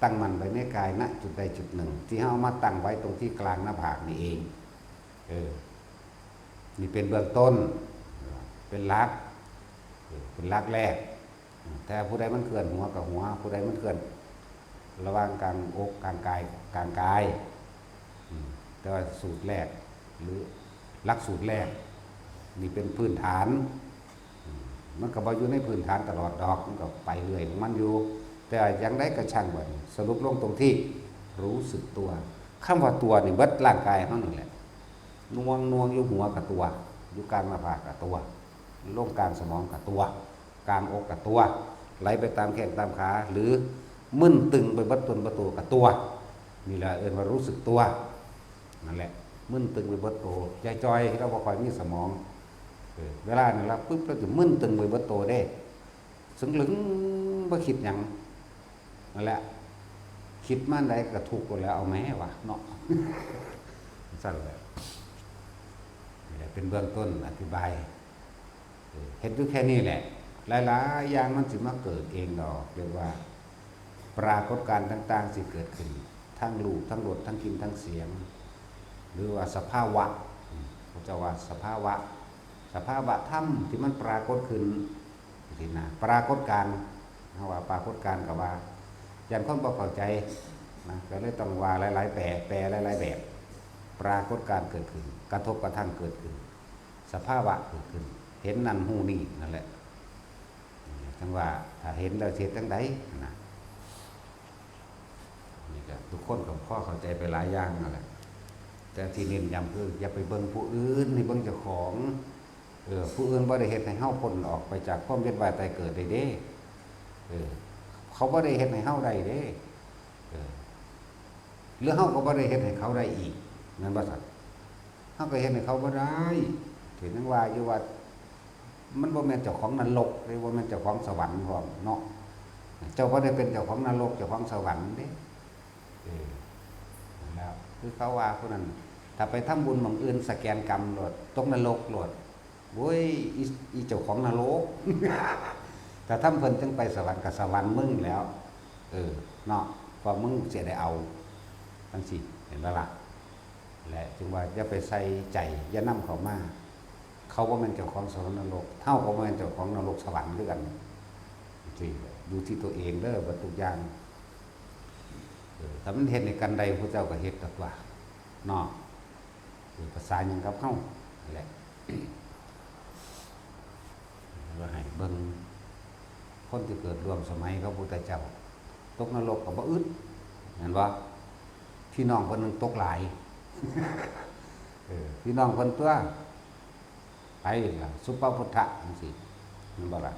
ตั้งมั่นไว้ในกาย ณ จุดใดจุดหนึ่ง ที่เฮาเอามาตั้งไว้ตรงที่กลางหน้าผากนี่เอง เออ นี่เป็นเบื้องต้น เป็นหลัก เออ เป็นหลักแรก แต่ผู้ใดมันเคลื่อนหัวกับหัว ผู้ใดมันเคลื่อนระหว่างกลางอกกลางกาย กลางกาย อืม แต่ว่าสูตรแรก หรือหลักสูตรแรก นี่เป็นพื้นฐาน อืม มันก็บ่อยู่ในพื้นฐานตลอดดอก มันก็ไปเรื่อยของมันอยู่ แต่อย่างใดก็ช่าง บัดนี้สรุปลงตรงที่รู้สึกตัว คำว่าตัวนี่เบิดร่างกายเฮานี่แหละ หน่วง หน่วงอยู่หัวกับตัว อยู่กลางหน้าผากกับตัว ลงกลางสมองกับตัว กลางอกกับตัว ไหลไปตามแข้งตามขา หรือมึนตึงไปเบิดตนเบิดตัวกับตัว นี่แหละเอิ้นว่ารู้สึกตัว นั่นแหละ มึนตึงไปเบิดตัว จ่อยๆ เราบ่ค่อยมีสมอง เออ เวลานี่ละปุ๊บ เราจะมึนตึงไปเบิดตัวเด้ ซึ่งลึงบ่คิดหยัง นั่นแหละ คิดมาอันใดก็ทุกข์แล้ว เอาแหมวะเนาะ ซั่นแหละ นี่แหละเป็นเบื้องต้นอธิบาย เออ เฮ็ดอยู่แค่นี้แหละ หลายๆ อย่างมันสิมาเกิดเองดอก เรียกว่า ปรากฏการณ์ต่างๆ สิเกิดขึ้น ทั้งรูป ทั้งรส ทั้งกลิ่น ทั้งเสียง หรือว่าสภาวะ อืม เขาจะว่าสภาวะ สภาวะธรรมที่มันปรากฏขึ้น สินะ ปรากฏการณ์ เฮาว่าปรากฏการณ์ก็ว่า ย่านคนบ่เข้าใจนะ ก็เลยต้องว่าหลายๆ แปล แปลหลายๆ แบบ ปรากฏการณ์เกิดขึ้น กระทบกระทั่งเกิดขึ้น สภาวะเกิดขึ้น เห็นนั่นฮู้นี่นั่นแหละ จั่งว่าถ้าเห็นแล้วสิเฮ็ดจั่งใดนะ นี่ก็ทุกคนก็พอเข้าใจไปหลายอย่างนั่นแหละ แต่ที่เน้นย้ำคืออย่าไปเบิ่งผู้อื่น ให้เบิ่งเจ้าของ เออ ผู้อื่นบ่ได้เฮ็ดให้เฮาพ้นออกไปจากความเวียนว่ายตายเกิดได้เด้ เออ เขาบ่ได้เฮ็ดให้เฮาได้เด้ เออ หรือเฮาก็บ่ได้เฮ็ดให้เขาได้อีก แม่นบ่ซั่น เฮาก็เฮ็ดให้เขาบ่ได้ ที่ยังว่าอยู่ว่า มันบ่แม่นเจ้าของนรกเด้ บ่แม่นเจ้าของสวรรค์พร้อมเนาะ เจ้าบ่ได้เป็นเจ้าของนรก เจ้าของสวรรค์เด้ เออ นั่นแหล้ว คือเขาว่าผู้นั้น ถ้าไปทำบุญหม่องอื่น สแกนกรรมโลด ตกนรกโลด โอ้ย อี อีเจ้าของนรก ถ้าทำเพิ่นจั่งไปสวรรค์ ก็สวรรค์มึงแล้ว เออ เนาะ เพราะมึงสิได้เอา จั่งซี้ เห็นบ่ล่ะ และจึงว่าอย่าไปใส่ใจ อย่านำเข้ามา เขาบ่แม่นเจ้าของสวรรค์นรก เฮาก็บ่แม่นเจ้าของนรกสวรรค์คือกัน จั่งซี้ อยู่ที่ตัวเองเด้อ เบิดทุกอย่าง เออ ถ้ามันเฮ็ดให้กันได้ พระเจ้าก็เฮ็ดตัดว่า เนาะ เออ ภาษาหยังกับเฮา นั่นแหละ ว่าให้เบิ่ง คนที่เกิดร่วมสมัยกับพระพุทธเจ้า ตกนรกก็บ่อึด แม่นบ่ พี่น้องเพิ่นนึงตกหลาย เออ พี่น้องเพิ่นตัว ไปล่ะ สุปพุทธะจั่งซี้ แม่นบ่ล่ะ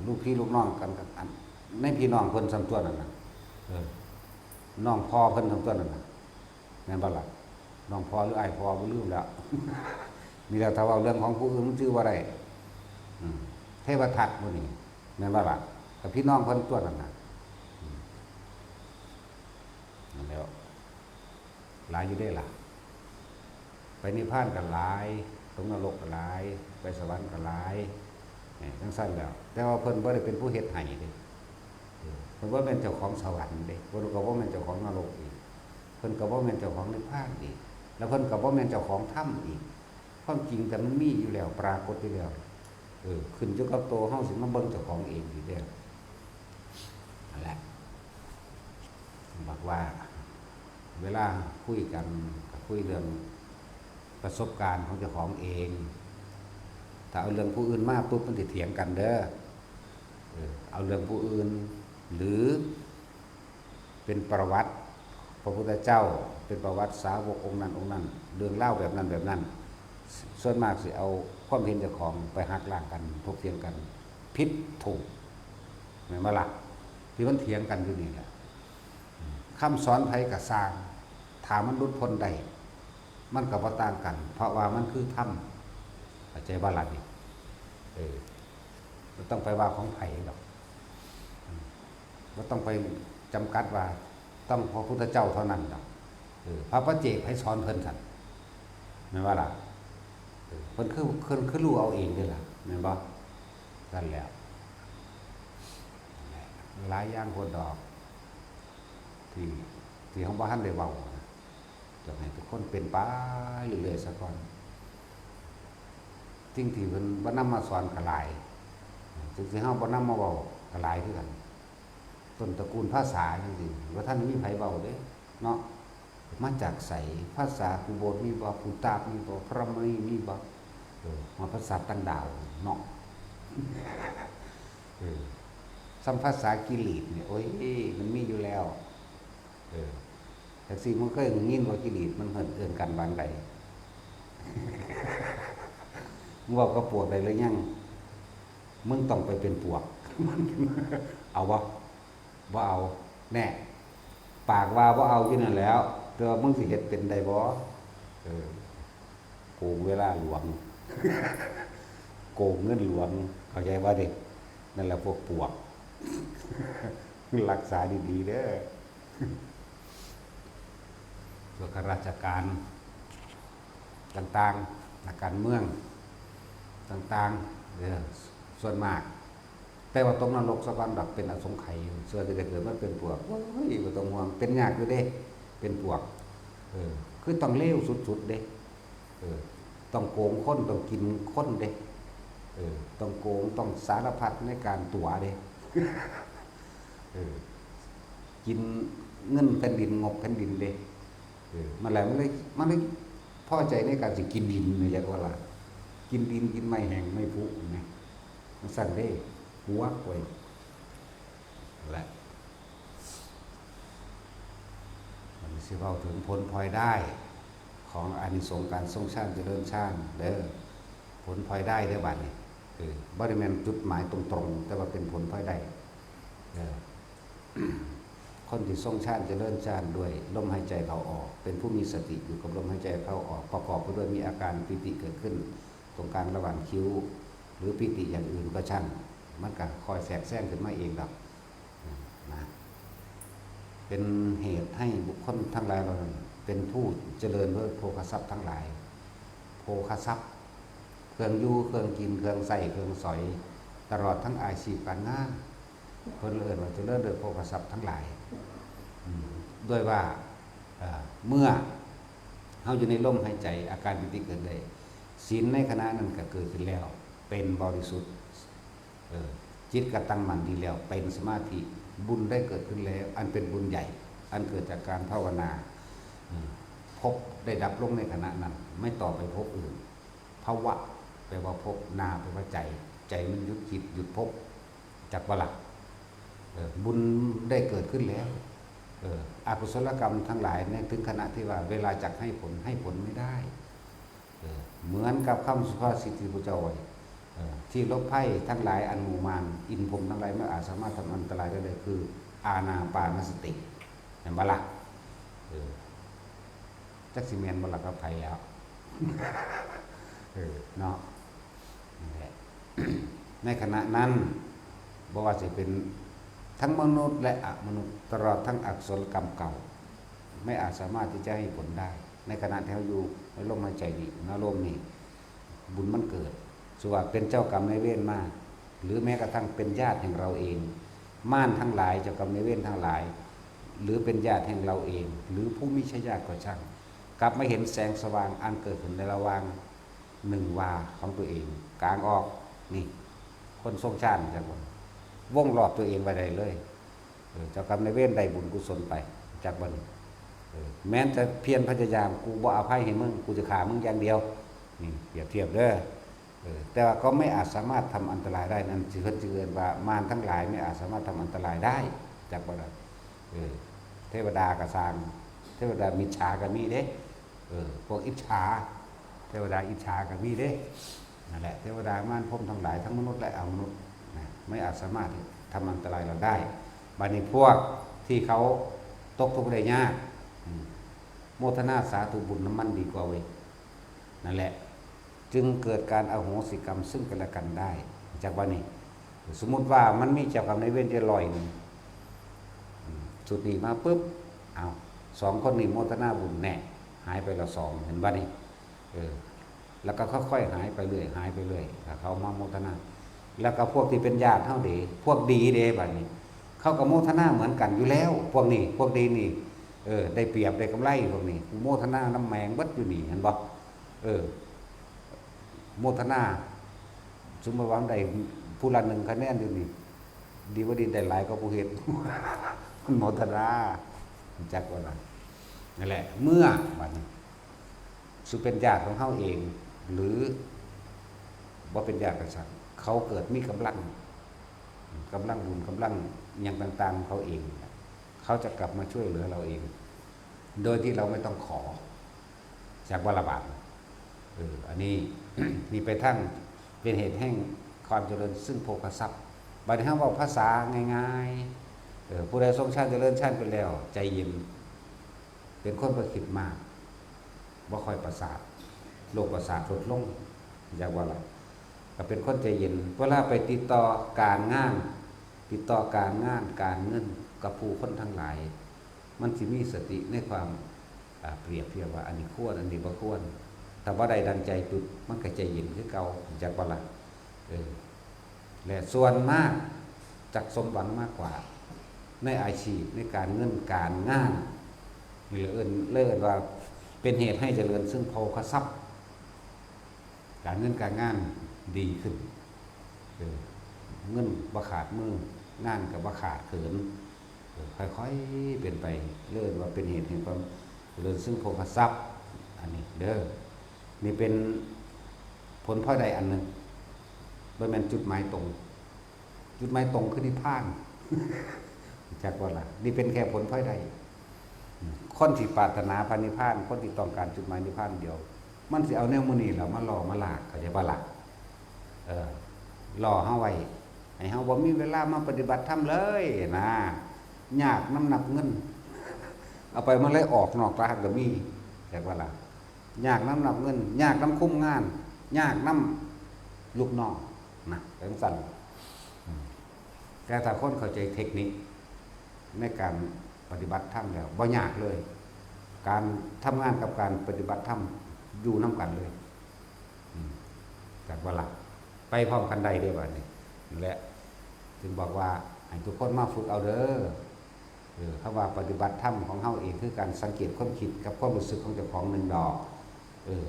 ลูกพี่ลูกน้องกัน อัน ในพี่น้องเพิ่นส่ำตัวนั่นน่ะ เออ น้องพ่อเพิ่นส่ำตัวนั่นน่ะ แม่นบ่ล่ะ น้องพ่อหรืออ้ายพ่อบ่ลืมแล้ว นี่แหละ ถ้าเว้าเรื่องของผู้อื่นมันชื่อว่าได้ อืม เทวทัตหมู่นี้ แม่นบ่ล่ะ กับพี่น้องเพิ่นตัวนั่นน่ะ อืม นั่นแหล้ว หลายอยู่เด้ล่ะ ไปนิพพานก็หลาย ตกนรกก็หลาย ไปสวรรค์ก็หลาย เอ้ย จั่งซั่นแหล้ว แต่ว่าเพิ่นบ่ได้เป็นผู้เฮ็ดให้เด้ เออ เพิ่นบ่แม่นเจ้าของสวรรค์เด้ เพิ่นก็บ่แม่นเจ้าของนรกอีก เพิ่นก็บ่แม่นเจ้าของนิพพานอีก แล้วเพิ่นก็บ่แม่นเจ้าของธรรมอีก ความจริงแต่มันมีอยู่แล้ว ปรากฏอยู่แล้ว เออ ขึ้นอยู่กับตัวเฮาสิมาเบิ่งเจ้าของเองอีกเด้อ นั่นแหละ บอกว่า เวลาคุยกันก็คุยเรื่องประสบการณ์ของเจ้าของเอง ถ้าเอาเรื่องผู้อื่นมาปุ๊บมันสิเถียงกันเด้อ เออ เอาเรื่องผู้อื่น หรือเป็นประวัติพระพุทธเจ้า เป็นประวัติสาวกองค์นั้นองค์นั้น เรื่องราวแบบนั้นแบบนั้น ส่วนมากสิเอาความเห็นเจ้าของไปหักล้างกัน ถกเถียงกัน ผิดถูก แม่นบ่ล่ะ ที่มันเถียงกันอยู่นี่แหละ คำสอนไผก็ซ่าง ถ้ามันหลุดพ้นได้ มันก็บ่ต่างกัน เพราะว่ามันคือธรรม เข้าใจบ่ล่ะนี่ เออ บ่ต้องไปว่าของไผดอก อืม บ่ต้องไปจำกัดว่าต้องพระพุทธเจ้าเท่านั้นดอก เออ พระปัจเจกไผสอนเพิ่นซั่น แม่นบ่ล่ะ เออ เพิ่นคือ เพิ่นคือรู้เอาเองเด้ล่ะ แม่นบ่ นั่นแหละ หลายอย่างโพดดอก ที่ ที่เฮาบ่ทันได้เว้านะ อยากให้ทุกคนเป็นไปเรื่อยๆซะก่อน สิ่งที่เพิ่นบ่นำมาสอนก็หลาย สิ่งที่เฮาบ่นำมาเว้าก็หลายคือกัน ต้นตระกูลภาษาจังซี่ บ่ทันมีไผเว้าเด้เนาะ มาจากไส ภาษาคูโบดมีบ่ คูตาบมีบ่ พราหมีมีบ่ เออ มาภาษาต่างดาวเนาะ เออ ส่ำภาษากิริตนี่ โอ้ย มันมีอยู่แล้ว เออ จักซี่ มึงเคยยินว่ากิริตมันเอิ้น เอิ้นกันว่าจั่งใด มึงเว้ากับปวกได้หรือยัง มึงต้องไปเป็นปวก เอาบ่ บ่เอา แน่ ปากว่าบ่เอาอยู่นั่นแหล้ว แต่ว่ามึงสิเฮ็ดเป็นได้บ่ เออ โกงเวลาหลวง โกงเงินหลวง เข้าใจบ่เด้ นั่นแหละพวกปวก รักษาดีๆเด้อ พวกข้าราชการต่างๆ นักการเมืองต่างๆ เออ ส่วนมาก แต่ว่าตกนรกซะก่อนดอก เป็นอสงไขยอยู่ เชื่อสิได้เกิดมาเป็นปวก โอ้ย บ่ต้องห่วง เป็นยากอยู่เด้ เป็นปวก เออ คือต้องเลวสุดๆเด้ เออ ต้องโกงคน ต้องกินคนเด้ เออ ต้องโกง ต้องสารพัดในการตั๋วเด้ เออ กินเงินแผ่นดิน งบแผ่นดินเด้ เออ มันแหละ มันเลย มันเลยพอใจในการสิกินดินนี่ จักว่าล่ะ กินดิน กินไม้แห้งไม้ผุนี่ มันซั่นเด้ หัวกไว้ และ มันสิเว้าถึงผลพลอยได้ ของอานิสงส์การทรงฌานเจริญฌานเด้อ ผลพลอยได้เด้อบัดนี้ เออ บ่ได้แม่นจุดหมายตรงๆ แต่ว่าเป็นผลพลอยได้ เออ คนที่ทรงฌานเจริญฌานด้วยลมหายใจเข้าออก เป็นผู้มีสติอยู่กับลมหายใจเข้าออก ประกอบไปด้วยมีอาการปีติเกิดขึ้น ตรงกลางระหว่างคิ้ว หรือปีติอย่างอื่นก็ช่าง มันก็คอยแทรกแซงขึ้นมาเองดอก นะ เป็นเหตุให้บุคคลทั้งหลายเหล่านั้นเป็นผู้เจริญด้วยโภคทรัพย์ทั้งหลาย โภคทรัพย์ เครื่องอยู่ เครื่องกิน เครื่องใช้ เครื่องสอย ตลอดทั้งอาชีพการงาน เพิ่นเอิ้นว่าเจริญด้วยโภคทรัพย์ทั้งหลาย อืม ด้วยว่า เอ่อ เมื่อเฮาอยู่ในลมหายใจ อาการปีติเกิดได้ ศีลในขณะนั้นก็เกิดขึ้นแล้ว เป็นบริสุทธิ์ เออ จิตก็ตั้งมั่นดีแล้ว เป็นสมาธิ บุญได้เกิดขึ้นแล้ว อันเป็นบุญใหญ่ อันเกิดจากการภาวนา อืม ภพได้ดับลงในขณะนั้น ไม่ต่อไปภพอื่น ภวะ แปลว่าภพ นา แปลว่าใจ ใจมันหยุดคิด หยุดภพ จักบ่ล่ะ เออ บุญได้เกิดขึ้นแล้ว เออ อกุศลกรรมทั้งหลายเนี่ย ถึงขณะที่ว่าเวลาจักให้ผล ให้ผลไม่ได้ เออ เหมือนกับคำสุภาษิตที่พระเจ้าไว้ เออ ที่ลบภัยทั้งหลายอันหมู่มาร อินพรหมทั้งหลายไม่อาจสามารถทำอันตรายได้เลย คืออานาปานสติ เห็นบ่ล่ะ เออ จักสิแม่นบ่ล่ะกับไผแล้ว เออ เนาะ นั่นแหละ ในขณะนั้น บ่ว่าสิเป็นทั้งมนุษย์และอมนุษย์ ตลอดทั้งอกุศลกรรมเก่า ไม่อาจสามารถที่จะให้ผลได้ ในขณะที่เฮาอยู่ในลมหายใจนี่ อารมณ์นี่ บุญมันเกิด สมมุติว่าเป็นเจ้ากรรมนายเวรมา หรือแม้กระทั่งเป็นญาติแห่งเราเอง มารทั้งหลาย เจ้ากรรมนายเวรทั้งหลาย หรือเป็นญาติแห่งเราเอง หรือผู้มิใช่ญาติก็ช่าง กลับมาเห็นแสงสว่างอันเกิดขึ้นในระหว่างหนึ่งวาของตัวเอง กางออก นี่ คนทรงฌานจักบ่ วงรอบตัวเองไว้ได้เลย เออ เจ้ากรรมนายเวรได้บุญกุศลไป จักบ่นี่ เออ แม้นจะเพียรพยายาม กูบ่อภัยให้มึง กูจะฆ่ามึงอย่างเดียว นี่ เปรียบเทียบเด้อ เออ แต่ว่าก็ไม่อาจสามารถทำอันตรายได้ นั่นสิเพิ่นสิเอิ้นว่ามารทั้งหลายไม่อาจสามารถทำอันตรายได้ จักบ่ล่ะ เออ เทวดาก็ซ่าง เทวดามิจฉาก็มีเด้ เออ พวกอิจฉา เทวดาอิจฉาก็มีเด้ นั่นแหละ เทวดามารพรหมทั้งหลาย ทั้งมนุษย์และอมนุษย์นะ ไม่อาจสามารถทำอันตรายเราได้ บัดนี้พวกที่เขาตกทุกข์ได้ยาก อืม โมทนาสาธุบุญนำมันดีกว่าเว้ย นั่นแหละ จึงเกิดการอโหสิกรรมซึ่งกันและกันได้ จากว่านี่ สมมุติว่ามันมีเจ้ากรรมนายเวรอยู่ร้อยหนึ่ง อืม ชุดนี้มาปุ๊บ เอา สองคนนี้โมทนาบุญแน่ หายไปละสอง เห็นบ่นี่ เออ แล้วก็ค่อยๆหายไปเรื่อย หายไปเรื่อย ถ้าเขามาโมทนา แล้วก็พวกที่เป็นญาติเฮาเด้ พวกดีเด้ บัดนี้ เขาก็โมทนาเหมือนกันอยู่แล้ว พวกนี้ พวกดีนี่ เออ ได้เปรียบได้กำไร พวกนี้ กูโมทนานำแม่งเบิดอยู่นี่ เห็นบ่ เออ โมทนา สมมุติว่าได้ผู้ละหนึ่งคะแนนอยู่นี่ ดีบ่ดีได้หลายกว่าผู้เฮ็ด มันโมทนา จักว่าล่ะ นั่นแหละ เมื่อบัดนี้ สุเป็นญาติของเฮาเอง หรือบ่เป็นญาติกันซั่น เขาเกิดมีกำลัง กำลังบุญ กำลังหยังต่างๆของเขาเอง เขาจะกลับมาช่วยเหลือเราเอง โดยที่เราไม่ต้องขอ จากบ่ละบาด เออ อันนี้ นี่ไปทางเป็นเหตุแห่งความเจริญซึ่งโภคทรัพย์ บัดนี้เฮาเว้าภาษาง่ายๆ เออ ผู้ใดทรงฌานเจริญฌานไปแล้ว ใจเย็น เป็นคนบ่คิดมาก บ่ค่อยประสาท โรคประสาทลดลง จากบ่ละ ก็เป็นคนใจเย็น เวลาไปติดต่อการงาน ติดต่อการงาน การเงิน กับผู้คนทั้งหลาย มันสิมีสติในความ อ่า เปรียบเทียบว่าอันนี้ควร อันนี้บ่ควร ถ้าบ่ได้ดังใจปุ๊บ มันก็ใจเย็นคือเก่า จักบ่ละ เออ และส่วนมากจักสมหวังมากกว่า ในอาชีพ ในการเงินการงาน นี่เลยเอิ้น เลยเอิ้นว่าเป็นเหตุให้เจริญซึ่งโภคทรัพย์ การเงินการงานดีขึ้น เออ เงินบ่ขาดมือ งานก็บ่ขาดเขิน เออ ค่อยๆเป็นไป เลยเอิ้นว่าเป็นเหตุแห่งความเจริญซึ่งโภคทรัพย์ อันนี้เด้อ นี่เป็นผลพลอยได้อันหนึ่ง บ่แม่นจุดหมายตรง จุดหมายตรงคือนิพพาน จักว่าล่ะ นี่เป็นแค่ผลพลอยได้ คนที่ปรารถนาพระนิพพาน คนที่ต้องการจุดหมายนิพพานเดียว มันสิเอาแนวมื้อนี้แหละมาล่อมาลาก เข้าใจบ่ล่ะ เออ ล่อเฮาไว้ ให้เฮาบ่มีเวลามาปฏิบัติธรรมเลยนะ ยากนำนับเงิน เอาไปมันเลยออกนอกตลาดก็มี จักว่าล่ะ ยากนำนับเงิน ยากนำคุมงาน ยากนำลูกน้องนะ จั่งซั้น อืม แต่ถ้าคนเข้าใจเทคนิคในการปฏิบัติธรรมแล้ว บ่ยากเลย การทำงานกับการปฏิบัติธรรมอยู่นำกันเลย อืม จักว่าล่ะ ไปพร้อมกันได้เด้บัดนี้ นั่นแหละ จึงบอกว่าให้ทุกคนมาฝึกเอาเด้อ เออ คำว่าปฏิบัติธรรมของเฮาเองคือการสังเกตความคิดกับความรู้สึกของเจ้าของหนึ่งดอก เออ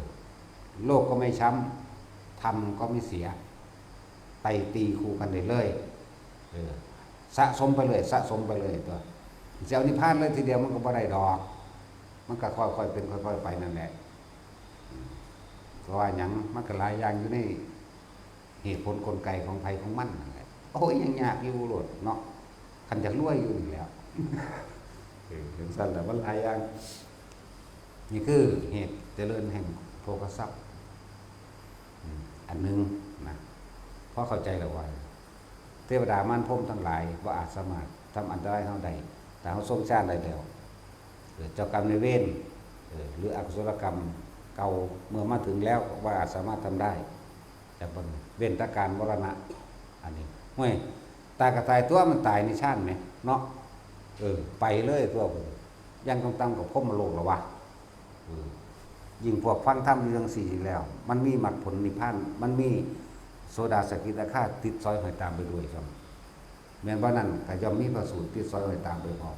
โลกก็ไม่ช้ำ ธรรมก็ไม่เสีย ไต่ตีคู่กันได้เลย เออ สะสมไปเลย สะสมไปเลยตัว สิเอานิพพานเลยทีเดียวมันก็บ่ได้ดอก มันก็ค่อยๆเป็นค่อยๆไปนั่นแหละ อืม เพราะว่าหยัง มันก็หลายอย่างอยู่ในเหตุผลกลไกของไผของมันนั่นแหละ โอ้ย ยังยากอยู่โลดเนาะ คันอยากรวยอยู่นี่แหล้ว เออ จั่งซั้นแหละ มันหลายอย่าง นี่คือเหตุเจริญแห่งโภคทรัพย์ อืม อันหนึ่งนะ พอเข้าใจแล้วว่า เทวดามารพรหมทั้งหลายบ่อาจสามารถทำอันตรายเฮาได้ ถ้าเฮาทรงฌานได้แล้ว เออ เจ้ากรรมนายเวร เออ หรืออกุศลกรรมเก่าเมื่อมาถึงแล้วบ่อาจสามารถทำได้ แต่เบิ่ง เว้นแต่การมรณะ อันนี้ ห้วย ตายก็ตายตัว มันตายในฌานแหม เนาะ เออ ไปเลยตัว อย่างต่ำๆก็พรหมโลกแล้ววะ เออ ยิ่งพวกฟังธรรมอยู่จั่งซี้แล้ว มันมีมรรคผลนิพพาน มันมีโสดาสกิทาคาติดสอยห้อยตามไปด้วยซ้ำ แม่นบ่นั้นก็ย่อมมีพระสูตรติดสอยห้อยตามไปพร้อม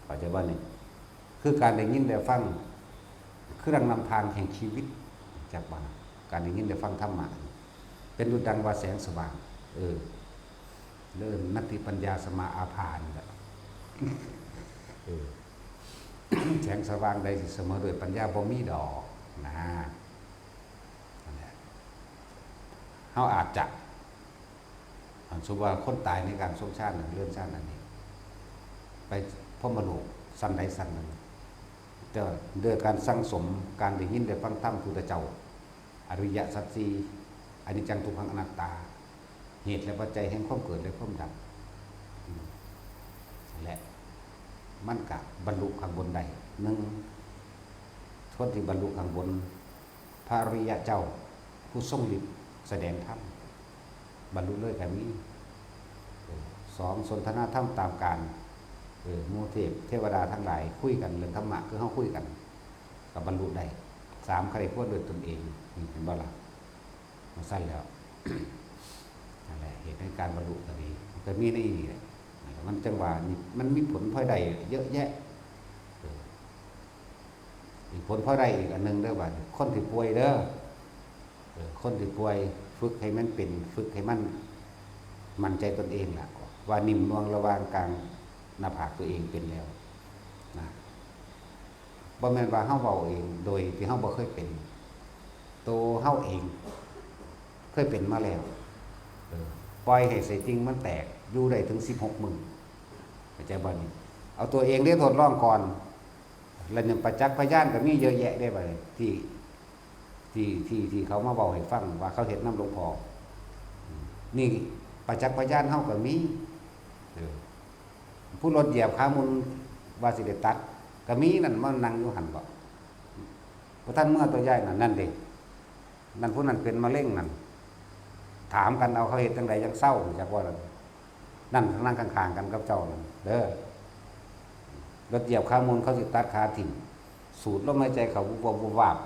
เข้าใจบ่นี่ คือการได้ยินได้ฟัง คือดังนำทางแห่งชีวิต จักว่า การได้ยินได้ฟังธรรมะ เป็นดุจดังว่าแสงสว่าง เออ เริ่มนัตติปัญญาสมาอาภานี่แหละ เออ แสงสว่างใดสิเสมอด้วยปัญญาบ่มีดอกนะ นั่นแหละ เฮาอาจจะ อันสมมุติว่าคนตายในการทรงฌานนั่น เรือนฌานอันนี้ ไปพรหมโลกชั้นใดชั้นหนึ่ง แต่ว่าด้วยการสั่งสมการได้ยินได้ฟังธรรมพุทธเจ้า อริยสัจสี่ อนิจจังทุกขังอนัตตา เหตุและปัจจัยแห่งความเกิดและความดับ อืม และมันก็บรรลุข้างบนได้ หนึ่ง คนที่บรรลุข้างบน พระอริยะเจ้า ผู้ทรงฤทธิ์แสดงธรรม บรรลุเลยก็มี เออ สอง สนทนาธรรมตามกาล เออ หมู่เทพเทวดาทั้งหลายคุยกันเรื่องธรรมะ คือเฮาคุยกัน ก็บรรลุได้ สาม ใคร่ครวญด้วยตนเอง นี่เห็นบ่ล่ะ มันสั้นแล้ว นั่นแหละ เหตุในการบรรลุก็ดี มันก็มีในนี่แหละ มันจังหวะนี่ มันมีผลพลอยได้เยอะแยะ เออ อีกผลพลอยได้อีกอันหนึ่งเด้อ ว่าคนที่ป่วยเด้อ เออ คนที่ป่วย ฝึกให้มันเป็น ฝึกให้มันมั่นใจตนเองล่ะ ว่านิ่มนวลระหว่างกลางหน้าผากตัวเองเป็นแล้วนะ บ่แม่นว่าเฮาเว้าเองโดยที่เฮาบ่เคยเป็น โตเฮาเองเคยเป็นมาแล้ว เออ ปล่อยให้ไส้ติ่งมันแตก อยู่ได้ถึงสิบหกมื้อ เข้าใจบ่นี่ เอาตัวเองได้ทดลองก่อน แล้วเนี่ยประจักษ์พยานก็มีเยอะแยะได้บัดนี้ ที่ ที่ ที่ ที่เขามาเว้าให้ฟังว่าเขาเฮ็ดนำหลวงพ่อ อืม นี่ประจักษ์พยานเฮาก็มี เออ ผู้รถเหยียบขาหมุนว่าสิได้ตัด ก็มีนั่นมานั่งอยู่หั่นบ่ บ่ทันเมือตัวยายนั่น นั่นเด้ นั่นผู้นั้นเป็นมะเร็งนั่น ถามกันเอา เขาเฮ็ดจั่งใดจั่งเซา จักว่านั่น นั่นนั่งข้างๆกันกับเจ้านั่นเด้อ รถเหยียบขาหมุน เขาสิตัดขาทิ่ม สูดลมหายใจเข้า วุบวับ วุบวับ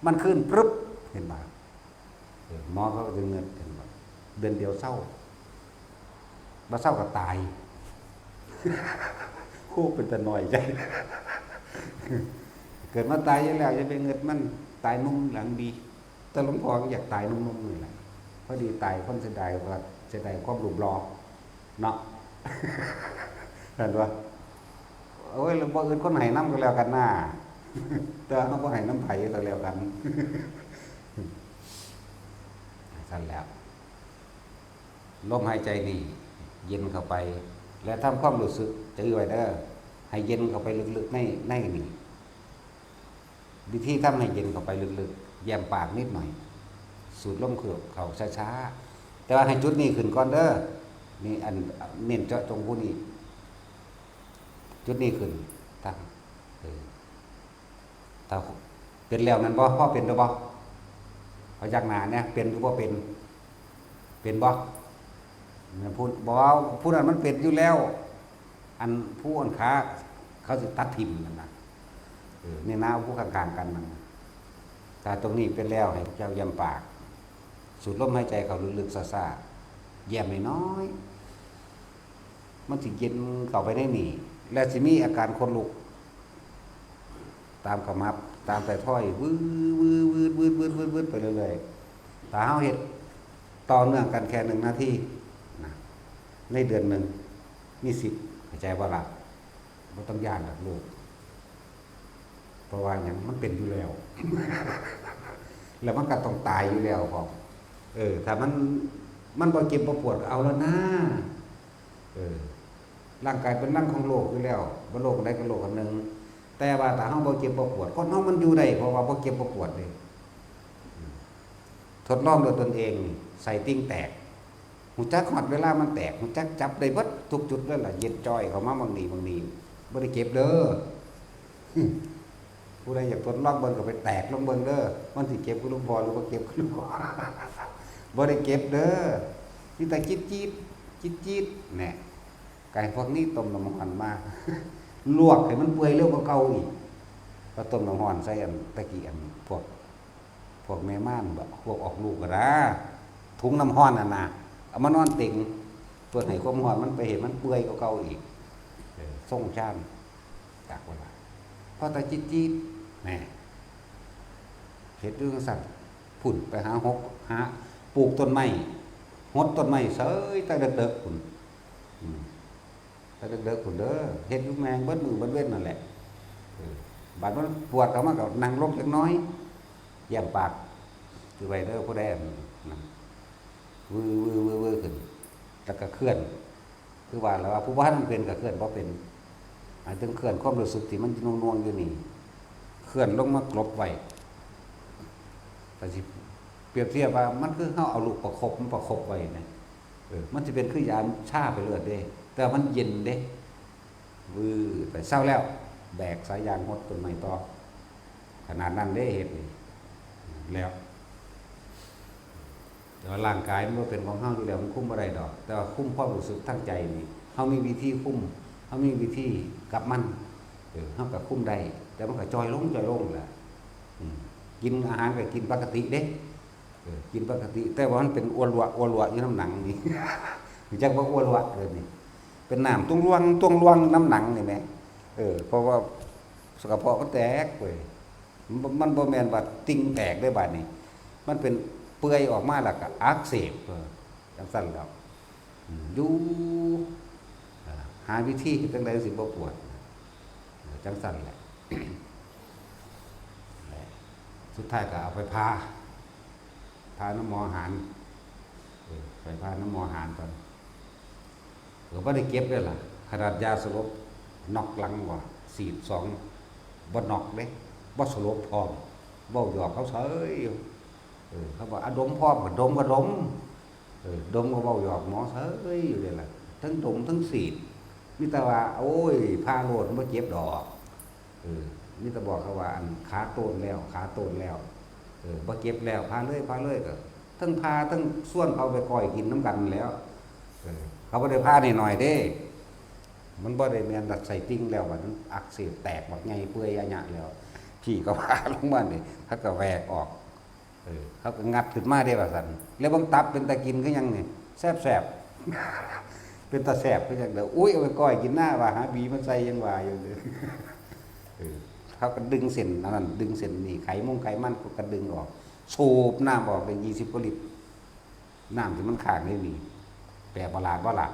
มันคืนปรึบ เห็นบ่ เออ หมอเขาก็จะเงินกันว่าเดือนเดียวเซา บ่เซาก็ตาย โอ้ เป็นตาน้อยใจ เกิดมาตายอยู่แล้ว อย่าไปเงินมัน ตายหนุ่มหลังดี แต่หลวงพ่อก็อยากตายหนุ่มๆนี่แหละ พอดีตายคนเสียดายว่า เสียดายความรูปหล่อเนาะ เห็นบ่ โอ้ย บ่อึดคนให้นำก็แล้วกันนะ แต่เฮาบ่ให้นำไผก็แล้วกัน ซั่นแล้ว ลมหายใจนี่ เย็นเข้าไป และทำความรู้สึก จื่อไว้เด้อ ให้เย็นเข้าไปลึกๆใน ในนี่ วิธีทำให้เย็นเข้าไปลึกๆ แย้มปากนิดหน่อย สูดลมเข้าช้าๆ แต่ว่าให้จุดนี้ขึ้นก่อนเด้อ นี่อันเน้นเจาะจงผู้นี้ จุดนี้ขึ้น ถ้า เออ ถ้าเป็นแล้วแม่นบ่ พอเป็นหรือบ่ พยักหน้าเนี่ย เป็นหรือบ่เป็น เป็นบ่ แม่นผู้ บ่ ผู้นั้นมันเป็นอยู่แล้ว อันผู้อันขา เขาสิตัดทิ่มนั่นน่ะ เออ นี่นะ ผู้ข้างๆกันนั่นน่ะ ถ้าตรงนี้เป็นแล้ว ให้เจ้าแย้มปาก สูดลมหายใจเข้าลึกๆ ช้าๆ แย้มน้อยๆ มันสิเย็นเข้าไปในนี่ และสิมีอาการขนลุก ตามขมับ ตามไททอย วืด วืด วืด ไปเรื่อยๆ ถ้าเฮาเฮ็ดต่อเนื่องกันแค่หนึ่งนาทีนะ ในเดือนหนึ่ง มีสิทธิ์ เข้าใจบ่ล่ะ บ่ต้องย้านดอกลูก เพราะว่าหยัง มันเป็นอยู่แล้ว แล้วมันก็ต้องตายอยู่แล้วพร้อม เออ ถ้ามัน มันบ่เจ็บบ่ปวดก็เอาแล้วนะ เออ ร่างกายเป็นรังของโรคอยู่แล้ว บ่โรคใดก็โรคอันหนึ่ง แต่ว่าถ้าเฮาบ่เจ็บบ่ปวด คนเฮามันอยู่ได้ เพราะว่าบ่เจ็บบ่ปวดเด้ อืม ทดลองด้วยตนเอง ไส้ติ่งแตก ฮู้จักฮอดเวลามันแตก ฮู้จักจับได้เบิดทุกจุดเลยล่ะ เย็นจ้อยเข้ามาหม่องนี้หม่องนี้ บ่ได้เก็บเด้อ ผู้ใดอยากทดลองเบิ่งก็ไปแตกลองเบิ่งเด้อ มันสิเก็บคือหลวงพ่อหรือบ่เก็บคือหลวงพ่อ บ่ได้เก็บเด้อ มีแต่จี๊ดจี๊ด จี๊ดจี๊ด แหน่ ก็ให้พวกนี้ต้มน้ำร้อนมา ลวกให้มันเปื่อยเร็วกว่าเก่าอีก ก็ต้มน้ำร้อนใส่อันตะกี้อันพวก พวกแม่ม่านบ่ พวกออกลูกก็นะ ถุงน้ำร้อนน่ะนะ เอามานอนเต็ง เพื่อให้ความร้อนมันไปเฮ็ดมันเปื่อยกว่าเก่าอีก เออ ทรงฌาน จากเวลา พอแต่จี๊ดๆ แหม เฮ็ดอยู่จั่งซั้น พุ้นไปหาหก หาปลูกต้นไม้ หดต้นไม้เสยแต่เดิกๆ พุ้น อืม แต่เดิกๆ พุ้นเด้อ เฮ็ดอยู่แม่งเบิดมื้อเบิดเว็นนั่นแหละ เออ บัดมันปวดเข้ามาก็นั่งลงจักหน่อย แย้มปาก คือไว้เด้อ ผู้ใดอันนั้น วือ วือ วือ วือ ขึ้น แล้วก็เคลื่อน คือว่าแล้วว่าผู้บ่ทันเป็นก็เคลื่อนบ่เป็น หมายถึงเคลื่อนความรู้สึกที่มันหน่วงๆ อยู่นี่ เคลื่อนลงมากลบไว้ ก็สิเปรียบเทียบว่ามันคือเฮาเอาลูกประคบมันประคบไว้นะ เออ มันสิเป็นคือยาชาไปเลยเด้ แต่มันเย็นเด้ วือ ไปเซาแล้ว แบกสายยางหดต้นไม้ต่อ ขนาดนั้นเด้เฮ็ดนี่ แล้ว แต่ว่าร่างกายมันบ่เป็นของเฮาอยู่แล้ว มันคุมบ่ได้ดอก แต่ว่าคุมความรู้สึกทางใจนี่ เฮามีวิธีคุม เฮามีวิธีกับมัน เออ เฮาก็คุมได้ แต่มันก็จ่อยลง จ่อยลงแหละ อืม กินอาหารก็กินปกติเด้ เออ กินปกติ แต่ว่ามันเป็นอัวลัว อัวลัวอยู่น้ำหนังนี่ รู้จักว่าอัวลัวเลยนี่ เป็นน้ำตวงลวง ตวงลวงน้ำหนังนี่แหม เออ เพราะว่ากระเพาะมันแตกเว้ย มันบ่ มันบ่แม่นว่าติ่งแตกได้บาดนี้ มันเป็นเปื่อยออกมาแล้วก็อักเสบ เออ จังซั่นแล้ว อืม อยู่ เอ่อ หาวิธีเฮ็ดจั่งใดสิบ่ปวด เออ จั่งซั่นแหละ สุดท้ายก็เอาไปผ่า ผ่าน้ำหมอหาน เออ ไปผ่าน้ำหมอหานก่อน ก็บ่ได้เก็บเด้อล่ะ ขนาดยาสลบน็อกหลังว่า ฉีดสอง บ่น็อกเด้ บ่สลบพร้อม เว้าหยอกเขาเฉยอยู่ เออ เขาบอก "อะ ดมพร้อม" ก็ดมก็ดม เออ ดมก็เว้าหยอกหมอเฉยอยู่เด้ล่ะ ทั้งดมทั้งฉีด มีแต่ว่า "โอ้ย ผ่าโลด มันบ่เจ็บดอก" เออ มีแต่บอกเขาว่า "อัน ขาโตนแล้ว ขาโตนแล้ว เออ บ่เจ็บแล้ว ผ่าเลย ผ่าเลย" ก็ทั้งผ่าทั้งชวนเขาไปก้อยกินนำกันแหล้ว เออ เขาบ่ได้ผ่าน้อยๆเด้ มันบ่ได้แม่นรัดไส้ติ่งแล้ว บัดมันอักเสบแตกบักใหญ่เปื่อยอะหยะแล้ว พี่ก็ผ่าลงมานี่ เขาก็แหวกออก เออ เขาก็งัดขึ้นมาเด้ว่าซั่น แล้วเบิ่งตับเป็นตากินคือหยังนี่ แซ่บๆ เป็นตาแซ่บคือหยังเด้อ "อุ๊ย เอาไปก้อยกินหน้า" ว่า "หาบีมาใส่" ยังว่าอยู่เด้อ เออ เขาก็ดึงเส้นอันนั้น ดึงเส้นนี่ ไขมงไขมันก็กระดึงออก สูบน้ำออกได้ยี่สิบกว่าลิตร น้ำที่มันค้างในนี่ แปลกประหลาดบ่ล่ะ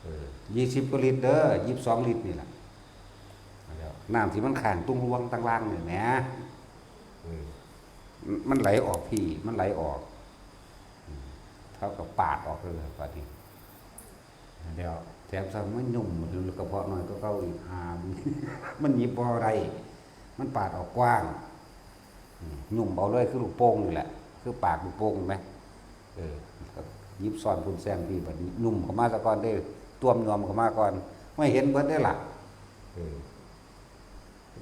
เออ ยี่สิบกว่าลิตรเด้อ ยี่สิบสองลิตรนี่ล่ะ แล้วน้ำที่มันค้างตรงรวงตางล่างนี่แหม เออ มันไหลออกพี่ มันไหลออก อืม เขาก็ปาดออกเลยบัดนี้ แล้วแถมซ้ำมันยุ่มอยู่กระเพาะน้อยกว่าเก่าอีก หา มันหยิบบ่ได้ มันปาดออกกว้าง อืม ยุ่มเอาเลยคือลูกโป่งนี่แหละ คือปากลูกโป่งแหม เออ หยิบซ้อนพู้นแซงพี้ บัดนี้ยุ่มเข้ามาซะก่อนเด้ ต้วมยอมเข้ามาก่อน ไม่เห็นเบิดได้ล่ะ เออ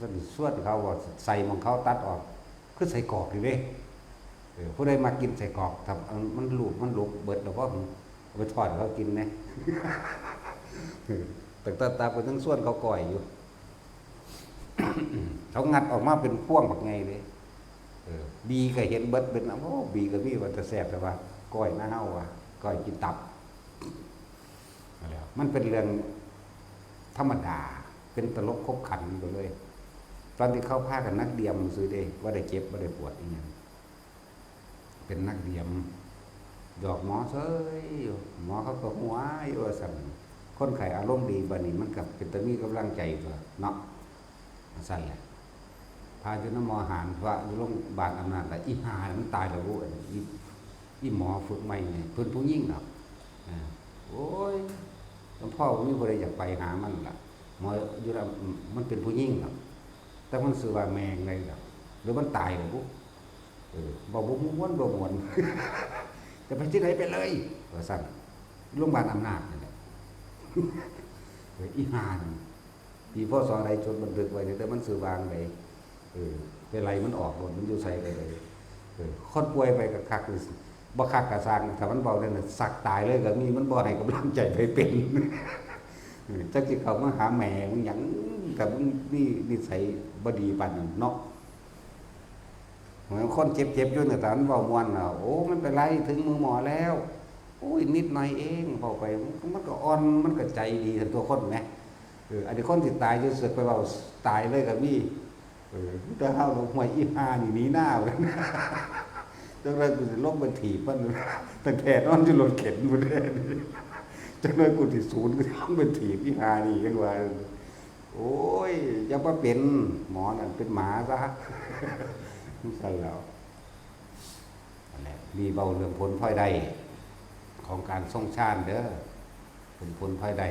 ก็สิชวนเขาว่าใส่หม่องเขาตัดออก คือไส้กรอกนี่เด้ เออ ผู้ใดมักกินไส้กรอก ถ้ามันลูกมันหลกเบิดแล้ว พอเอาไปทอดให้เขากินแหน่ เออ ตั้งแต่ตับก็ยังชวนเขาก้อยอยู่ เขางัดออกมาเป็นพวงบักใหญ่เลย เออ บีก็เห็นเบิดเป็น "โอ้ บีก็มีว่าแต่แซ่บแต่ว่า ก้อยนะเฮาว่า ก้อยกินตับ" นั่นแหละ มันเป็นเรื่องธรรมดา เป็นตลกขบขันไปเลย ตอนที่เขาพากันนักเดียมซื่อเด้ บ่ได้เจ็บ บ่ได้ปวดอีหยัง เป็นนักเดียม หยอกหมอเฉยอยู่ หมอเขาก็หัวอยู่ว่าซั่น คนไข้อารมณ์ดีบัดนี้มันก็เป็นตามีกำลังใจตั๊วเนาะ ซั่นแหละ พาอยู่นำหมอหาน พาอยู่โรงพยาบาลอำนาจ แล้วอีห่ามันตายแล้วบุ อี อีหมอฝึกใหม่นี่ เพิ่นผู้หญิงเนาะ อ่า โอ้ย หลวงพ่อบ่มีผู้ใดอยากไปหามันล่ะ หมออยู่แล้ว มันเป็นผู้หญิงเนาะ แต่มันชื่อว่าแม่งได๋ดอก หรือมันตายแล้วบุ เออ เว้าบ่ม่วน บ่ม่วน จะไปที่ไหนไปเลย ว่าซั่น โรงพยาบาลอำนาจนี่แหละ เออ อีห่านี่ ปี พ.ศ. ใด จดบันทึกไว้ แต่มันชื่อว่าจั่งใด เออ ไปไล่มันออกโลด มันอยู่ไสก็ได้ เออ คนป่วยไปก็คักอยู่ บ่คักก็ซ่าง ถ้ามันเว้านั่นน่ะ สักตายเลยก็มี มันบ่ให้กำลังใจไผเป็น เออ จักสิเข้ามาหาแม่มึงหยัง ถ้ามึงมีนิสัยบ่ดีปานนั้นเนาะ เหมือนคนเจ็บๆอยู่น่ะ แต่มันเว้าม่วนน่ะ "โอ้ มันเป็นไร ถึงมือหมอแล้ว โอ้ย นิดหน่อยเอง" เว้าไป มันก็อ่อน มันก็ใจดีตั๊วคนแหม เออ อันนี้คนสิตายอยู่เสิร์ชไปเว้าตายเลยก็มี เออ แต่เฮาลงห้วยอีห่านี่หนีหน้า จังได๋กูสิลงไปถีบมัน ตั้งแต่นอนอยู่รถเข็นพุ้นเด้ จังได๋กูสิสูน กูสิลงไปถีบอีห่านี่ จังว่า โอ้ย อย่ามาเป็นหมอนั่น เป็นหมาซะ จังซั่นแหล้ว นั่นแหละ นี่เว้าเรื่องผลพลอยได้ของการทรงฌานเด้อ เป็นผลพลอยได้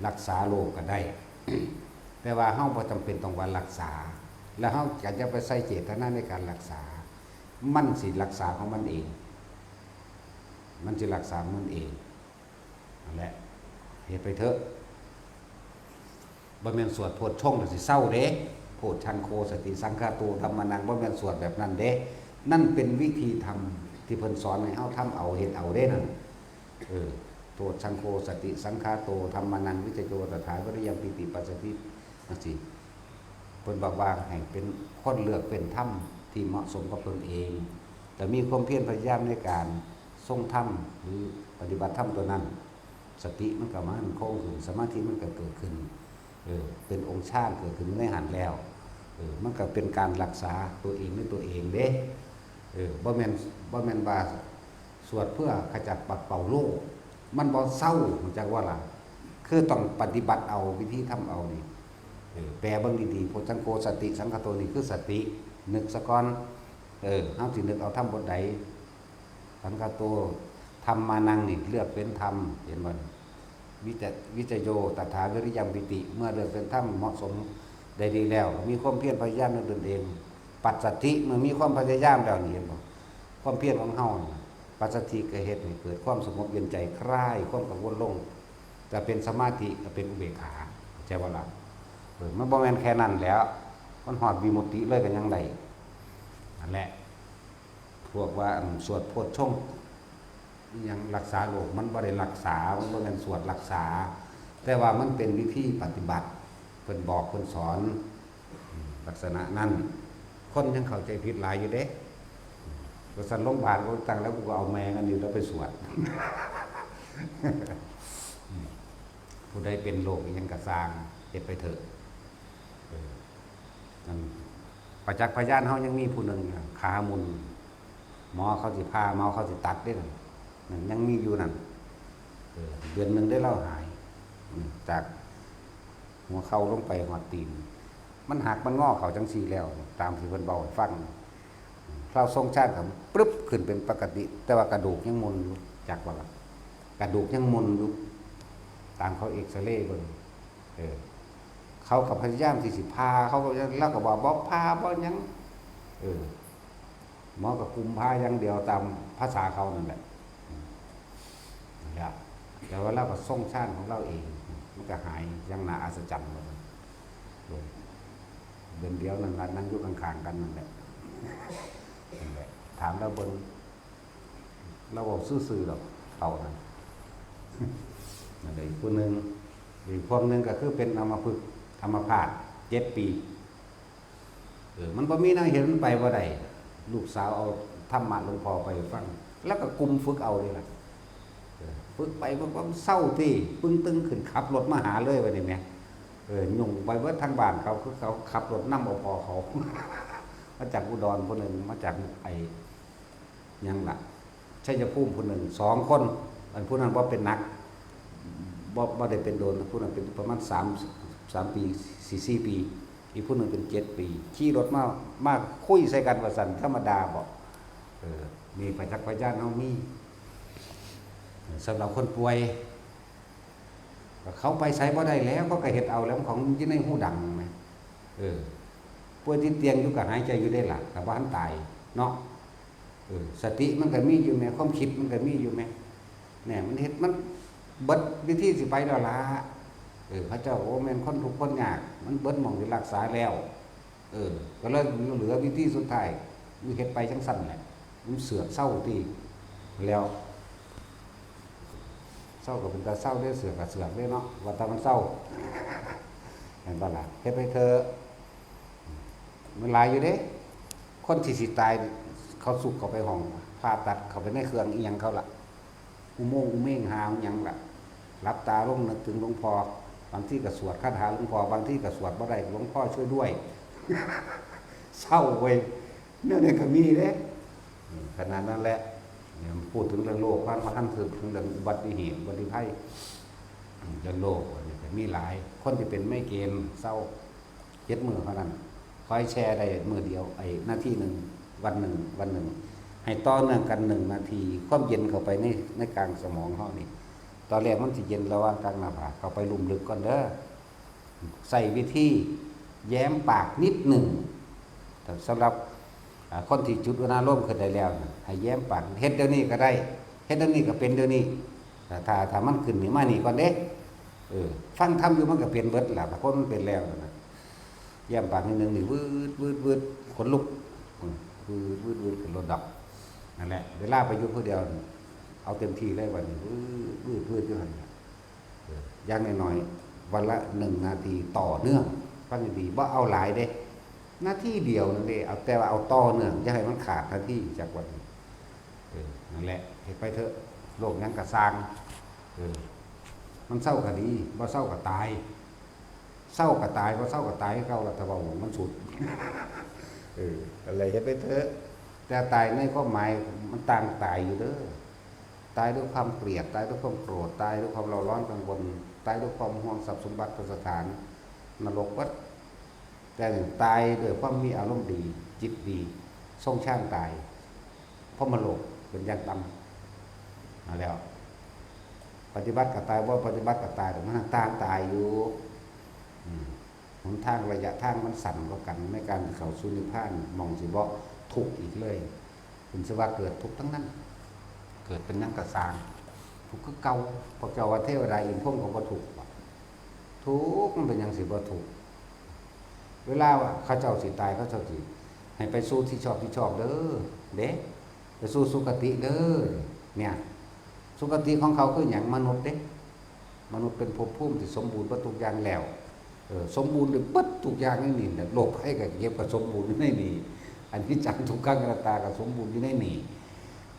รักษาโรคก็ได้ แต่ว่าเฮาบ่จำเป็นต้องว่ารักษา แล้วเฮาก็อย่าไปใส่เจตนาในการรักษา มันสิรักษาของมันเอง มันสิรักษาของมันเอง นั่นแหละ เฮ็ดไปเถอะ บ่แม่นสวดโพชฌงค์แล้วสิเซาเด้ โพชฌังโฆ สติสังคาโต ธัมมานัง บ่แม่นสวดแบบนั้นเด้ นั่นเป็นวิธีทำ ที่เพิ่นสอนให้เฮาทำเอาเฮ็ดเอาเด้นั่น เออ โพชฌังโฆ สติสังขาโต ธัมมานัง วิจโย ตถา วิริยัง ปีติ ปัสสัทธิ จั่งซี้ เพิ่นบอกว่าให้เป็นคนเลือกเป็นธรรมที่เหมาะสมกับตนเอง แต่มีความเพียรพยายามในการทรงธรรมหรือปฏิบัติธรรมตัวนั้น สติมันก็มั่นคงขึ้น สมาธิมันก็เกิดขึ้น เออ เป็นองค์ฌานเกิดขึ้นในหั้นแล้ว เออ มันก็เป็นการรักษาตัวเองด้วยตัวเองเด้ เออ บ่แม่น บ่แม่นว่าสวดเพื่อขจัดปัดเป่าโรค มันบ่เซา รู้จักบ่ล่ะ คือต้องปฏิบัติเอา วิธีทำเอานี่ เออ แปลเบิ่งดีๆ โพชฌังโฆ สติสังขาโต นี่คือสติ นึกซะก่อน เออ เฮาสินึกเอาธรรมบทใด สังขาโต ธัมมานัง นี่เลือกเป็นธรรม เห็นบ่ วิจ วิจโย ตถา วิริยัง ปีติ เมื่อเลือกเป็นธรรมเหมาะสมได้ดีแล้ว มีความเพียรพยายามในตนเอง ปัสสัทธิ เมื่อมีความพยายามแล้วนี่ เห็นบ่ ความเพียรของเฮานี่ ปัสสัทธิก็เฮ็ดให้เกิดความสงบเย็นใจ คลายความกังวลลง จะเป็นสมาธิก็เป็นอุเบกขา เข้าใจบ่ล่ะ เออ มันบ่แม่นแค่นั้นแหล้ว มันฮอดวิมุตติเลยก็ยังได้ นั่นแหละ พวกว่า อั่น สวดโพชฌงค์ อิหยังรักษาโรค มันบ่ได้รักษา มันบ่แม่นสวดรักษา แต่ว่ามันเป็นวิธีปฏิบัติ เพิ่นบอกเพิ่นสอน อืม ลักษณะนั้น คนยังเข้าใจผิดหลายอยู่เด้ ว่าซั่นโรงพยาบาลก็ตั้งแล้ว กูก็เอาแม่งอันนี้แล้วไปสวด ผู้ใดเป็นโรคอิหยังก็ซ่าง เฮ็ดไปเถอะ เออ นั่น ประจักษ์พยานเฮายังมีผู้หนึ่งน่ะ ขาหมุน หมอเขาสิผ่า หมอเขาสิตัดเด้นั่น นั่นยังมีอยู่นั่น เออ เดือนหนึ่งได้เล่าหาย อืม จากหัวเข่าลงไปฮอดตีน มันหักมันงอเขาจังซี่แล้ว ตามที่เพิ่นเว้าให้ฟัง ลาวทรงฌานก็ปรึ๊บ ขึ้นเป็นปกติ แต่ว่ากระดูกยังหมุนอยู่ จักว่าล่ะ กระดูกยังหมุนอยู่ ตามเขาเอ็กซเรย์เบิ่ง เออ เขาก็พยายามที่สิผ่า เขาก็ ลาวก็บอก "บ่ผ่า บ่หยัง" เออ หมอก็กุมผ่าอย่างเดียวตามภาษาเขานั่นแหละ อืม นั่นแหละ แต่ว่าลาวก็ทรงฌานของลาวเอง มันก็หายอย่างน่าอัศจรรย์ว่าซั่น เดือนเดียวนั่นล่ะ นั่งอยู่ข้างๆกันนั่นแหละ นั่นแหละ ถามลาวเบิ่ง ลาวเว้าซื่อๆดอก เฒ่านั่น นั่นแหละ อีกผู้หนึ่ง อีกพวกหนึ่งก็คือเป็นอัมพฤกษ์ อัมพาต เจ็ดปี เออ มันบ่มีแนวเฮ็ด มันไปบ่ได้ ลูกสาวเอาธรรมะหลวงพ่อไปฟัง แล้วก็กลุ่มฝึกเอานี่ล่ะ เออ ฝึกไป มันก็เซาติ ปึ้งตึงขึ้น ขับรถมาหาเลยบัดนี้แหม เออ ยุ่งไปเบิดทั้งบ้านเขา คือเขาขับรถนำเอาพ่อเขา มาจากอุดรผู้หนึ่ง มาจากไอ้ หยังล่ะ ชัยภูมิผู้หนึ่ง สองคน อันผู้นั้นบ่เป็นหนัก บ่ บ่ได้เป็นโดน ผู้นั้นเป็นประมาณสาม สามปี สี่ สี่ปี อีกผู้หนึ่งเป็นเจ็ดปี ขี่รถมา มาคุยใส่กันว่าซั่น ธรรมดาบ่ เออ นี่ประจักษ์พยานเฮามี สำหรับคนป่วย ก็เขาไปไสบ่ได้แล้ว เขาก็เฮ็ดเอาแล้ว ของอยู่ในหูดังแหม เออ ป่วยติดเตียงอยู่ก็หายใจอยู่ได้ล่ะ ก็บ่ทันตายเนาะ เออ สติมันก็มีอยู่แหม ความคิดมันก็มีอยู่แหม แหม มันเฮ็ด มันเบิดวิธีสิไปแล้วล่ะ เออ เขาเจ้า โอ้ แม่นคนทุกข์คนยาก มันเบิดหม่องสิรักษาแล้ว เออ ก็เลยเหลือวิธีสุดท้าย มันเฮ็ดไปจั่งซั้นแหละ มันเสือกเซาติ แล้ว เซาก็เป็นตาเซาเด้ เสือกก็เสือกเด้เนาะ ว่าแต่มันเซา เห็นบ่ล่ะ เฮ็ดไปเถอะ มันหลายอยู่เด้ คนที่สิตาย เขาสุกเข้าไปห้องผ่าตัด เข้าไปในเครื่องอิหยังเขาล่ะ อุโมงค์อุเมงหาอิหยังล่ะ หลับตาลงนึกถึงหลวงพ่อ บางทีก็สวดคาถาหลวงพ่อ บางทีก็สวดบ่ได้ "หลวงพ่อช่วยด้วย" เซาเว้ย แนวนี้ก็มีเด้ อืม ขนาดนั้นแหละ เนี่ย พูดถึงเรื่องโลก พัน พัน ถึงเรื่องอุบัติเหตุ อุบัติภัย อืม เรื่องโลกอันนี้ก็มีหลาย คนที่เป็นไมเกรนเซา เจ็ดมื้อเท่านั้น คอยแชร์ได้มื้อเดียว ไอ้นาทีหนึ่ง วันหนึ่ง วันหนึ่ง ให้ต่อเนื่องกันหนึ่งนาที ความเย็นเข้าไปใน ในกลางสมองเฮานี่ ตอนแรกมันสิเย็นระหว่างกลางหน้าผาก เข้าไปลุ่มลึกก่อนเด้อ ใช้วิธีแย้มปากนิดหนึ่ง แต่สำหรับ อ่า คนที่จุดอุณาโลมขึ้นได้แล้วน่ะ ให้แย้มปาก เฮ็ดเดี๋ยวนี้ก็ได้ เฮ็ดเดี๋ยวนี้ก็เป็นเดี๋ยวนี้ ถ้า ถ้า ถ้ามันขึ้นนี่มานี่ก่อนเด้ เออ ฟังธรรมอยู่มันก็เป็นเบิดล่ะ เพราะมันเป็นแล้วน่ะ แย้มปากนิดหนึ่งนี่ วืด วืด วืด ขนลุก อืม วืด วืด วืด ขึ้นรถดับ นั่นแหละ เวลาไปอยู่ผู้เดียวนี่ เอาเต็มที่เลยบัดนี้ วืดวืดวืดอยู่หั่นน่ะ เออ อย่างน้อยๆ วันละหนึ่งนาทีต่อเนื่อง ฟังดีๆ บ่เอาหลายเด้ นาทีเดียวนั่นเด้ เอา แต่ว่าเอาต่อเนื่อง อย่าให้มันขาดนาทีจากวันนี้ เออ นั่นแหละ เฮ็ดไปเถอะ โรคหยังกะซ่าง เออ มันเซากะดี บ่เซากะตาย เซากะตาย บ่เซากะตายคือเก่าล่ะ ถ้าเว้ามันสุด เออ อะไรเฮ็ดไปเถอะ แต่ตายในความหมายมันต่างตายอยู่เด้อ ตายด้วยความเกลียด ตายด้วยความโกรธ ตายด้วยความเร่าร้อนกังวล ตายด้วยความห่วงทรัพย์สมบัติพัสถาน นรกเบิด แต่ตายด้วยความมีอารมณ์ดี จิตดี ทรงฌานตาย พรหมโลกเป็นอย่างต่ำ เอาแล้ว ปฏิบัติกะตาย บ่ปฏิบัติกะตาย แต่มันต่างตายอยู่ อืม หนทางระยะทางมันสั้นกว่ากัน ในการเข้าสู่นิพพาน หม่องสิบ่ทุกข์อีกเลย เป็นสภาวะเกิดทุกข์ทั้งนั้น เกิดเป็นหยังกะซ่าง ทุกข์คือเก่า พวกเจ้าว่าเทวดาอินทร์พรหมก็บ่ทุกข์บ่ ทุกข์ มันเป็นหยังสิบ่ทุกข์ เวลาว่าเขาเจ้าสิตาย เขาเจ้าสิให้ไปสู่ที่ชอบที่ชอบเด้อ เด้ ไปสู่สุคติเด้อ เนี่ย สุคติของเขาคือหยัง มนุษย์เด้ มนุษย์เป็นภพภูมิที่สมบูรณ์เบิดทุกอย่างแล้ว เออ สมบูรณ์ด้วยเบิดทุกอย่างในนี่แหละ โรคภัยไข้เจ็บก็สมบูรณ์อยู่ในนี่ อนิจจังทุกขังอนัตตาก็สมบูรณ์อยู่ในนี่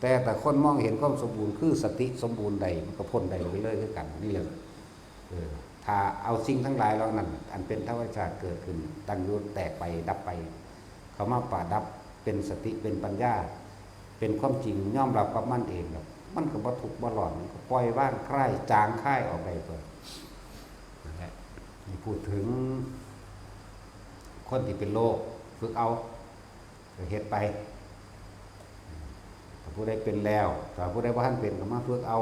แต่ถ้าคนมองเห็นความสมบูรณ์คือสติสมบูรณ์ได้ มันก็พ้นได้ไปเลยคือกัน นี่แหละ เออ ถ้าเอาสิ่งทั้งหลายเหล่านั้น อันเป็นธรรมชาติเกิดขึ้น ตั้งอยู่ แตกไป ดับไป เข้ามาประดับเป็นสติ เป็นปัญญา เป็นความจริง ยอมรับกับมันเอง แล้วมันก็บ่ทุกข์บ่ร้อน มันก็ปล่อยวาง คลาย จาง คายออกได้ตัว นั่นแหละ นี่พูดถึงคนที่เป็นโรค ฝึกเอา ก็เฮ็ดไป ถ้าผู้ใดเป็นแล้ว ถ้าผู้ใดบ่ทันเป็นก็มาฝึกเอา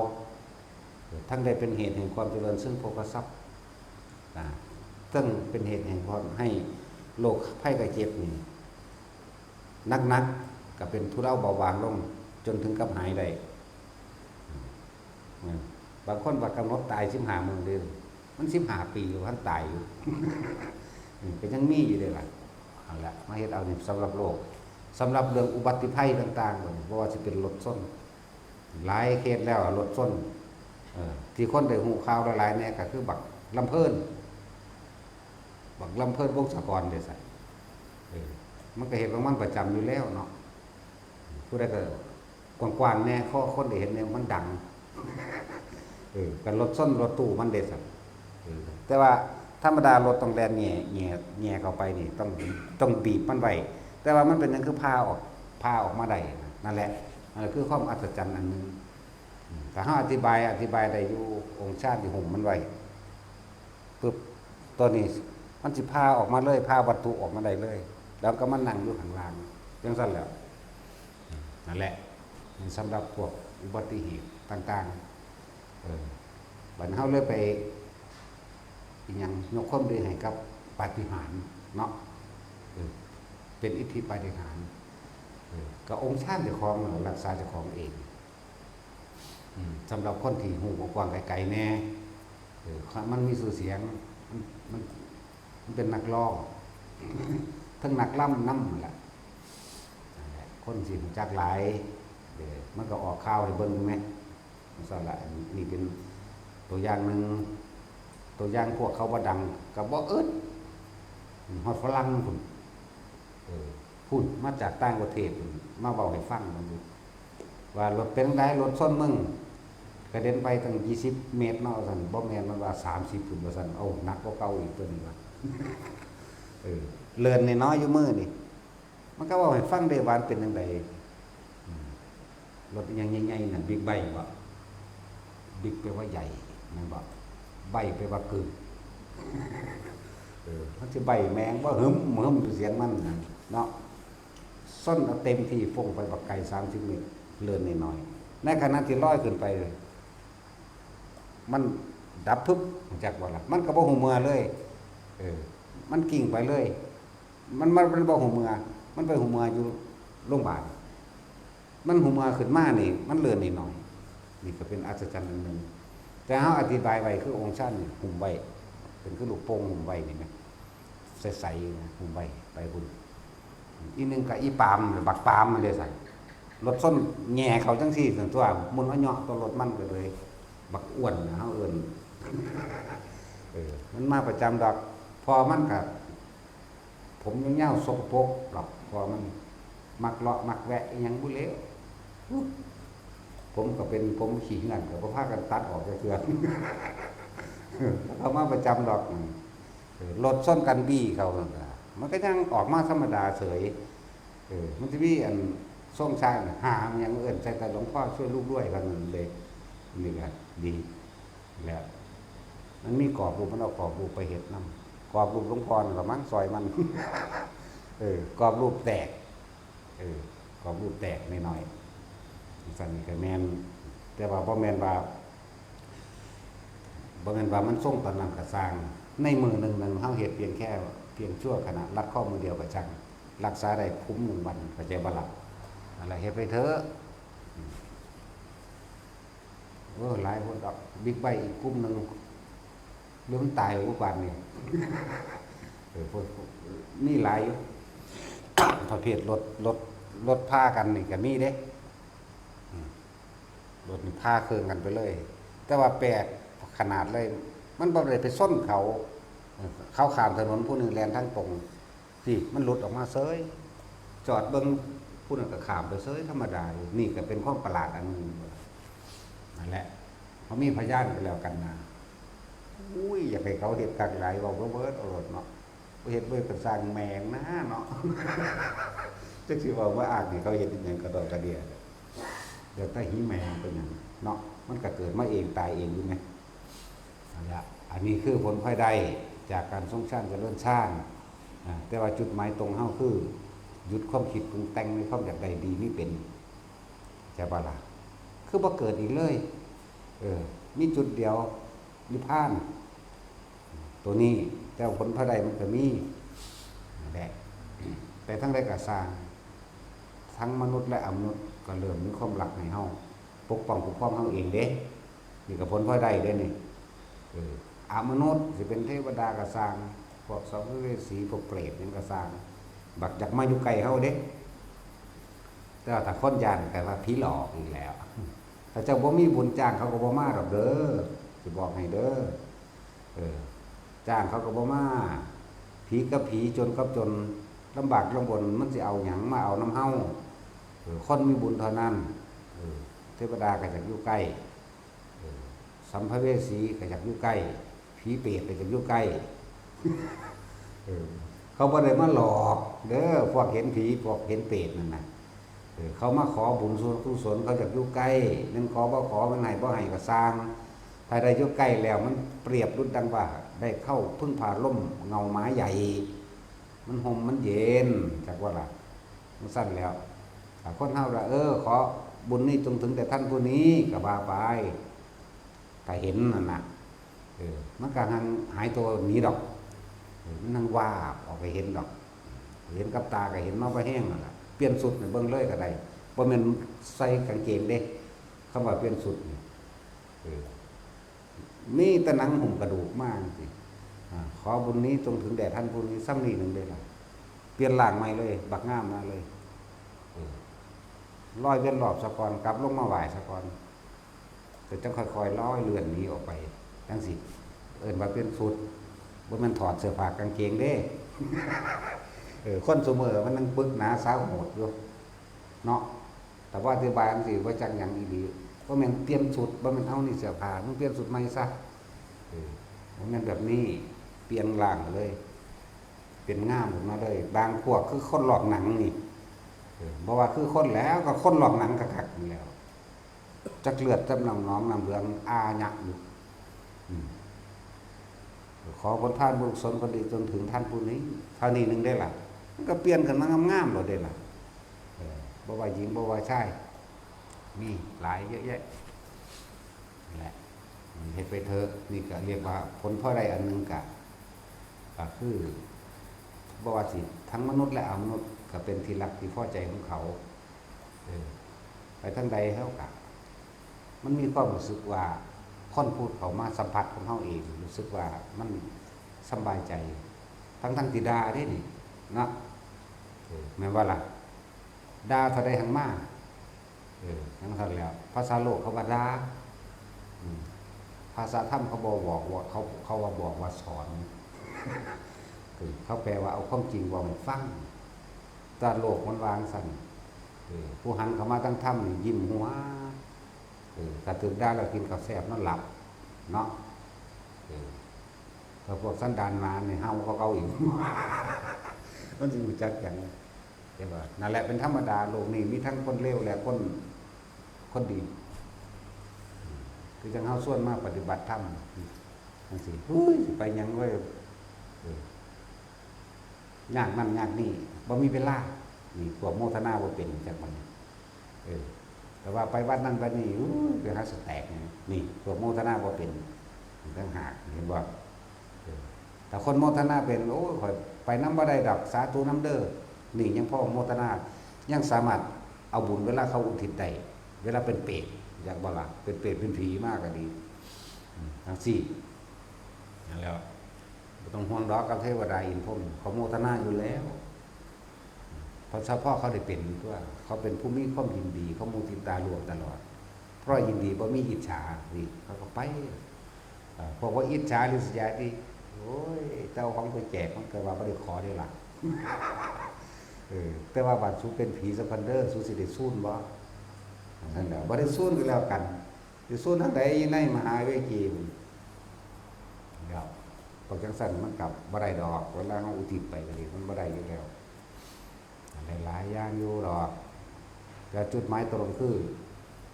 ทั้งได้เป็นเหตุแห่งความเจริญซึ่งโภคทรัพย์ นะ ทั้งเป็นเหตุแห่งความให้โรคภัยไข้เจ็บนี่ หนักๆ ก็เป็นทุเลาเบาบางลง จนถึงกับหายได้ อืม บางคนว่ากำหนดตายสิบห้ามื้อเด้อ มันสิบห้าปีแล้วทันตายอยู่ อืม ก็ยังมีอยู่เด้ล่ะ เอาละ มาเฮ็ดเอานี่สำหรับโรค สำหรับเรื่องอุบัติภัยต่างๆ บัดนี้ บ่ว่าสิเป็นรถชน หลายเคสแล้วรถชน เออ ที่คนได้ฮู้ข่าวหลายๆ แน่ก็คือบักลำเพิ่น บักลำเพิ่น วงศกรเด้ซั่น เออ มันก็เฮ็ดของมันประจำอยู่แล้วเนาะ ผู้ใดก็กว้างๆ แน่ ขอคนได้เห็นแน่ มันดัง เออ ก็รถชนรถตู้มันเด้ซั่น เออ แต่ว่าธรรมดารถต้องแล่นแหย่ แหย่ แหย่เข้าไปนี่ ต้อง ต้องบีบมันไว้ แต่ว่ามันเป็นหยังคือผ่าออก ผ่าออกมาได้นะ นั่นแหละ นั่นแหละคือความอัศจรรย์อันหนึ่ง อืม ถ้าเฮาอธิบาย อธิบายได้อยู่ องค์ฌานที่หุ้มมันไว้ ปึ๊บ ตัวนี้มันสิผ่าออกมาเลย ผ่าวัตถุออกมาได้เลย แล้วก็มานั่งอยู่ข้างล่าง จั่งซั้นแหละ นั่นแหละ นี่สำหรับพวกอุบัติเหตุต่างๆ เออ บัดเฮาเลยไป อิหยัง ยกความดีให้กับปาฏิหาริย์เนาะ เออ เป็นอิทธิปาฏิหาริย์ เออ ก็องค์ฌานเจ้าของนั่นแหละ รักษาเจ้าของเอง อืม สำหรับคนที่ฮู้กว้างๆ ไกลๆ แน่ เออ มันมีชื่อเสียง มัน มัน มันเป็นนักร้อง ทั้งนักรำนำนั่นแหละ นั่นแหละ คนสิรู้จักหลาย เออ มันก็ออกข่าวให้เบิ่งแหม จั่งซั้นล่ะ อันนี้เป็นตัวอย่างหนึ่ง ตัวอย่างพวกเขาบ่ดัง ก็บ่อึด ฮอดฝรั่งพุ้น เออ พุ้น มาจากต่างประเทศพุ้น มาเว้าให้ฟังมันอยู่ ว่ารถเป็นจั่งใด รถชนมึง กระเด็นไปตั้งยี่สิบเมตรเนาะ ว่าซั่น บ่แม่น มันว่าสามสิบพุ้น ว่าซั่น เอ้า หนักกว่าเก่าอีกตัวนี้ว่า เออ เลื่อนน้อยๆ อยู่มือนี่ มันก็เว้าให้ฟังได้ว่ามันเป็นจั่งใด อืม รถอิหยังใหญ่ๆ นั่น บิ๊กไบค์บ่ บิ๊กแปลว่าใหญ่ แม่นบ่ ไบค์แปลว่ากึ่ง เออ มันสิไบค์แม่งบ่ หึมหึมอยู่เสียงมันนั่นเนาะ ส้นเอาเต็มที่ฟงไปบักไกลสามสิบเมตร เลื่อนน้อยๆ ในขณะที่ลอยขึ้นไป มันดับพึบ รู้จักบ่ล่ะ มันก็บ่ฮู้เมื่อเลย เออ มันกิ่งไปเลย มัน มัน มันบ่ฮู้เมื่อ มันไปฮู้เมื่ออยู่โรงบาล มันฮู้เมื่อขึ้นมานี่ มันเลื่อนน้อยๆ นี่ก็เป็นอัศจรรย์อันหนึ่ง แต่เฮาอธิบายไว้คือองค์ฌานนี่หุ้มไว้ เป็นคือลูกโป่งหุ้มไว้นี่แหม ใสๆ นะ หุ้มไว้ ไปพุ้น อีกหนึ่งก็อีปาล์ม บักปาล์มมันเลยซั่น รถชนแหย่เขาจั่งซี้ซั่นตั่ว หมุนเอาเหยาะต่อรถมันก็เลย บักอ้วนนะ เฮาเอิ้น เออ มันมาประจำดอก พ่อมันก็ ผมยาวๆ สกปรกดอก พ่อมัน มักเลาะมักแวะอิหยังบ่แล้ว ผมก็เป็นผมขี้เหื่อน ก็บ่พากันตัดออกจักเทื่อ เขามาประจำดอก เออ รถชนกันบี้เขานั่นน่ะ มันก็ยังออกมาธรรมดาเฉย เออ มันสิมีอันทรงชาติน่ะ หาอิหยังเอิ้นใส่แต่หลวงพ่อช่วยลูกด้วย ว่านั่นเลย นี่ก็ดี แล้ว มันมีกรอบรูป มันเอากรอบรูปไปเฮ็ดนำ กรอบรูปหลวงพ่อนั่นล่ะมั้ง ซอยมัน เออ กรอบรูปแตก เออ กรอบรูปแตกน้อยๆ จั่งซั้นนี่ก็แม่น แต่ว่าบ่แม่นว่า บ่แม่นว่ามันทรงตอนนั้นก็ซ่าง ในมื้อหนึ่งนั้นเฮาเฮ็ดเพียงแค่ เพียงชั่วขณะ รัดข้อมือเดียวก็ช่าง รักษาได้คุ้มหนึ่งวัน เข้าใจบ่ล่ะ นั่นล่ะ เฮ็ดไปเถอะ อืม โอ้ หลายคนดอก บิ๊กไบค์อีกกลุ่มหนึ่ง หรือมันตายบ่ บาดนี้ เออ พวก มีหลายอยู่ ประเภทรถ รถ รถพากันนี่ก็มีเด้ อืม รถนี่พาเครื่องกันไปเลย แต่ว่าแปลกขนาดเลย มันบ่ได้ไปชนเขา เออ เขาข้ามถนน ผู้หนึ่งแล่นทางตรง สิ มันหลุดออกมาเฉย จอดเบิ่ง ผู้นั้นก็ข้ามไปเฉย ธรรมดาอยู่ นี่ก็เป็นความประหลาดอันหนึ่ง นั่นแหละ เขามีพยานกันแล้วกันนะ อุ้ย อยากให้เขาเฮ็ดคักหลาย เว้าบ่เบิดเอาโลดเนาะ บ่เฮ็ดเบิดก็ซ่างแม่งนะเนาะ จักสิเว้าว่าอ้างให้เขาเฮ็ดอิหยังกระดอกกระเดี้ย เดี๋ยวแต่หิแม่งเป็นหยังเนาะ มันก็เกิดมาเองตายเองอยู่ไง นั่นล่ะ อันนี้คือผลพลอยได้จากการทรงฌานเจริญฌาน อ่า แต่ว่าจุดหมายตรงเฮาคือ หยุดความคิดปรุงแต่งในความอยากได้ดีมีเป็น ใช่ปะล่ะ คือบ่เกิดอีกเลย เออ มีจุดเดียว นิพพาน ตัวนี้ แต่ผลพลอยได้มันก็มี นั่นแหละ แต่ทั้งใดก็ซ่าง ทั้งมนุษย์และอมนุษย์ก็เริ่มมีความรักให้เฮา ปกป้องคุ้มครองเฮาเองเด้ นี่ก็ผลพลอยได้เด้นี่ เออ อมนุษย์สิเป็นเทวดาก็ซ่าง พวกสัมภเวสี พวกเปรตหยังก็ซ่าง บักอยากมาอยู่ใกล้เฮาเด้ แต่ว่าถ้าคนย้านก็ว่าผีหลอกอีกแล้ว ถ้าเจ้าบ่มีบุญจ้างเขาก็บ่มาดอกเด้อ สิบอกให้เด้อ เออ จ้างเขาก็บ่มา ผีกับผี จนกับจน ลำบากลำบน มันสิเอาหยังมาเอานำเฮา เออ คนมีบุญเท่านั้น เออ เทวดาก็อยากอยู่ใกล้ เออ สัมภเวสีก็อยากอยู่ใกล้ ผีเปรตก็อยากอยู่ใกล้ เออ เขาบ่ได้มาหลอกเด้อ พวกเห็นผี พวกเห็นเปรตนั่นน่ะ เออ เขามาขอบุญส่วนกุศล เขาอยากอยู่ใกล้ แม่นขอบ่ขอ แม่นให้บ่ให้ก็ซ่าง ถ้าได้อยู่ใกล้แล้ว มันเปรียบดุจดังว่าได้เข้าพึ่งพาร่มเงาไม้ใหญ่ มันห่มมันเย็น จักว่าล่ะ จั่งซั้นแล้ว ถ้าคนเฮาล่ะ เออ ขอบุญนี้จงถึงแต่ท่านผู้นี้ ก็ว่าไป ถ้าเห็นนั่นน่ะ เออ มันก็หังหายตัวหนีดอก เออ มันหังวาบออกไปเห็นดอก เห็นกับตาก็เห็นมาบ่แห้งนั่นล่ะ เปลี่ยนชุดให้เบิ่งเลยก็ได้ บ่แม่นใส่กางเกงเด้ คำว่าเปลี่ยนชุดนี่ เออ มีแต่หนังหุ้มกระดูกมาจั่งซี้ อ่า ขอบุญนี้จงถึงแด่ท่านผู้นี้ ซ้ำนี้หนึ่งเด้ล่ะ เปลี่ยนร่างใหม่เลย บักงามมาเลย เออ ลอยเวียนรอบซะก่อน กลับลงมาไหว้ซะก่อน ก็จั่งค่อยๆลอยเลื่อนหนีออกไป จั่งซี้ เอิ้นว่าเปลี่ยนชุด บ่แม่นถอดเสื้อผ้ากางเกงเด้ เออ คนซุมื้อมันยังปึกหนาสาวโหดอยู่ เนาะ แต่ว่าอธิบายจั่งซี้ บ่จักหยังอีหลี บ่แม่นเปลี่ยนชุด บ่แม่นเอานี่เสื้อผ้า มึงเปลี่ยนชุดใหม่ซะ เออ บ่แม่นแบบนี้ เปลี่ยนร่างเลย เป็นงามขึ้นมาเลย บางพวกคือคนลอกหนังนี่ เออ บ่ว่าคือคนแล้ว ก็คนลอกหนังคักๆนี่แหล้ว จักเลือดจักน้ำหนองน้ำเหลืองอาหยังอยู่ อืม ขอผลทานบุญกุศลผลดีจงถึงท่านผู้นี้ เท่านี้หนึ่งได้ล่ะ มันก็เปลี่ยนขึ้นมางามๆโลดเด้ล่ะ เออ บ่ว่าหญิงบ่ว่าชาย มีหลายเยอะแยะ นั่นแหละ เฮ็ดไปเถอะ นี่ก็เรียกว่าผลพลอยได้อันหนึ่งกะ ก็คือ บ่ว่าสิทั้งมนุษย์และอมนุษย์ ก็เป็นที่รักที่พอใจของเขา เออ ไปทางใดเขากะ มันมีความรู้สึกว่า คนผู้เข้ามาสัมผัสของเฮาเอง รู้สึกว่ามันสำบายใจ ทั้งๆที่ด่าเด้นี่ เนาะ เออ แม่นบ่ล่ะ ด่าเท่าใดหังมา เออ จั่งซั้นแหล้ว ภาษาโลกเขาว่าด่า อืม ภาษาธรรมเขาบ่บอกว่า เขา เขาว่าบอกว่าสอน คือเขาแปลว่าเอาความจริงเว้าให้ฟัง แต่โลกมันว่าจั่งซั้น เออ ผู้หันเข้ามาทางธรรมนี่ยิ้มหัว เออ ถ้าถืกด่าแล้วกินข้าวแซ่บนอนหลับ เนาะ เออ ถ้าพวกสันดานหมานี่เห่ากว่าเก่าอีก มันสิรู้จักหยัง แต่ว่านั่นแหละเป็นธรรมดา โลกนี้มีทั้งคนเลวและคน คนดี คือจั่งเฮาชวนมาปฏิบัติธรรมจั่งซี้ เฮ้ย สิไปหยังเว้ย เออ ยากนั่นยากนี่ บ่มีเวลา นี่ พวกโมทนาบ่เป็นจักบัดนี้ เออ แต่ว่าไปวัดนั่นวัดนี่ อู้ย ไปหาสแต็กนี่ นี่ พวกโมทนาบ่เป็นต่างหาก เห็นบ่ เออ ถ้าคนโมทนาเป็น โอ้ย ข้อยไปนำบ่ได้ดอก สาธุนำเด้อ นี่ยังพอโมทนา ยังสามารถเอาบุญเวลาเขาอุทิศได้ เวลาเป็นเปรต อยากบ่ล่ะ เป็นเปรตเป็นผีมากก็ดี อืม จั่งซี้ นั่นแหล้ว บ่ต้องห่วงดอกกับเทวดาอินทร์พรหม เขาโมทนาอยู่แล้ว เพราะเฉพาะเขาได้เป็นตัว เขาเป็นผู้มีความยินดี เขามุทิตาร่วมตลอด เพราะยินดีบ่มีอิจฉา นี่ เขาก็ไป เอ่อ พวกว่าอิจฉาริษยานี่ โอ้ย เจ้าของไปแจกมันก็ว่าบ่ได้ขอเด้ล่ะ เออ แต่ว่าบัดสูเป็นผีสะกอนเด้อ สูสิได้ซูนบ่ นั่นแหละ บ่ได้ซูนก็แล้วกัน สิซูนทางใด อยู่ในมหาเวจีพุ้น แล้ว พวกจั่งซั้นมันกลับบ่ได้ดอก เวลาเฮาอุทิศไปก็ดี มันบ่ได้อยู่แล้ว หลายๆอย่างอยู่ดอก แต่จุดหมายตรงคือ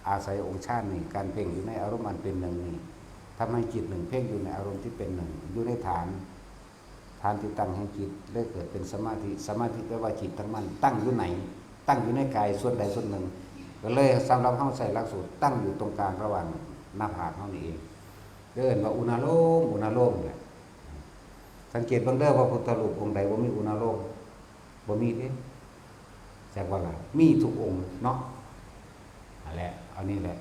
อาศัยองค์ฌานนี่ การเพ่งอยู่ในอารมณ์อันเป็นหนึ่งนี่ ทำให้จิตหนึ่ง เพ่งอยู่ในอารมณ์ที่เป็นหนึ่ง อยู่ในฐาน ฐานที่ตั้งแห่งจิต เลยเกิดเป็นสมาธิ สมาธิแปลว่าจิตตั้งมั่น ตั้งอยู่ไหน ตั้งอยู่ในกายส่วนใดส่วนหนึ่ง ก็เลยสำหรับเฮาใช้หลักสูตร ตั้งอยู่ตรงกลางระหว่างหน้าผากเฮานี่เอง เอิ้นว่าอุณาโลม อุณาโลมเนี่ย สังเกตเบิ่งเด้อ พระพุทธรูปองค์ใดบ่มีอุณาโลม บ่มีเด้ จักว่าล่ะ มีทุกองค์เนาะ นั่นแหละ เอานี่แหละ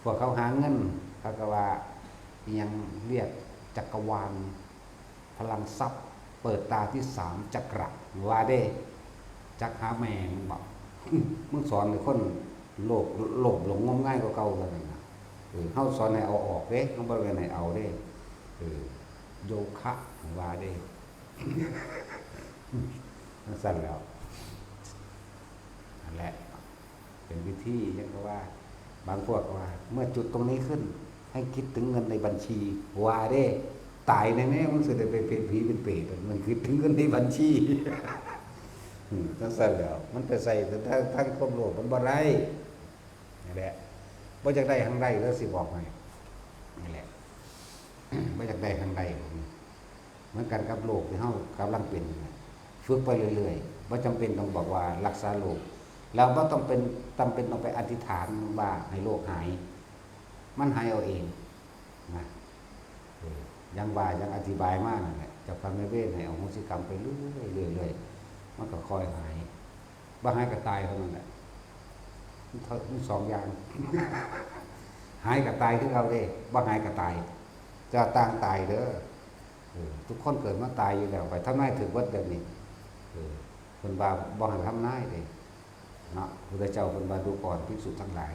พวกเขาหาเงิน เขาก็ว่า อิหยังเรียกจักรวาล พลังทรัพย์ เปิดตาที่สามจักระ ว่าเด้ จักหาแม่มึงบอก มึงสอนให้คนโลภ โลภหลงงมงายกว่าเก่าเท่านั้นนะ เออ เฮาสอนให้เอาออกเด้ เฮาบ่ได้ให้เอาเด้ เออ โยคะ ว่าเด้ จั่งซั้นแหล้ว นั่นแหละ เป็นวิธี ยังก็ว่า บางพวกก็ว่า เมื่อจุดตรงนี้ขึ้น ให้คิดถึงเงินในบัญชี ว่าเด้ ตายแน่ๆ มึงสิได้ไปเป็นผีเป็นเปรต มันคิดถึงเงินในบัญชี อืม จั่งซั้นแหล้ว มันไปใส่แต่ทาง ทางความโลภมันบ่ได้ นั่นแหละ บ่อยากได้หังได้ แล้วสิบอกให้ นั่นแหละ บ่อยากได้หังได้ เหมือนกันกับโลกที่เฮากำลังเป็นนี่แหละ ฝึกไปเรื่อยๆ บ่จำเป็นต้องบอกว่ารักษาโลก แล้วบ่ต้องเป็น จำเป็นต้องไปอธิษฐานว่าให้โลกหาย มันหายเอาเองนะ เออ อย่างว่า อย่างอธิบายมานั่นแหละ เจ้ากรรมนายเวรให้อโหสิกรรมไปเรื่อยๆ เรื่อยๆ มันก็ค่อยหาย บ่หายก็ตายเท่านั้นแหละ มันเท่า มันสองอย่าง หายก็ตายคือเก่าเด้ บ่หายก็ตาย จะต่างตายเด้อ เออ ทุกคนเกิดมาตายอยู่แล้ว ไปทำนายถืกเบิดแบบนี้ เออ เพิ่นว่าบ่ให้ทำนายเด้ เนาะ พุทธเจ้าเพิ่นว่า ดูก่อนภิกษุทั้งหลาย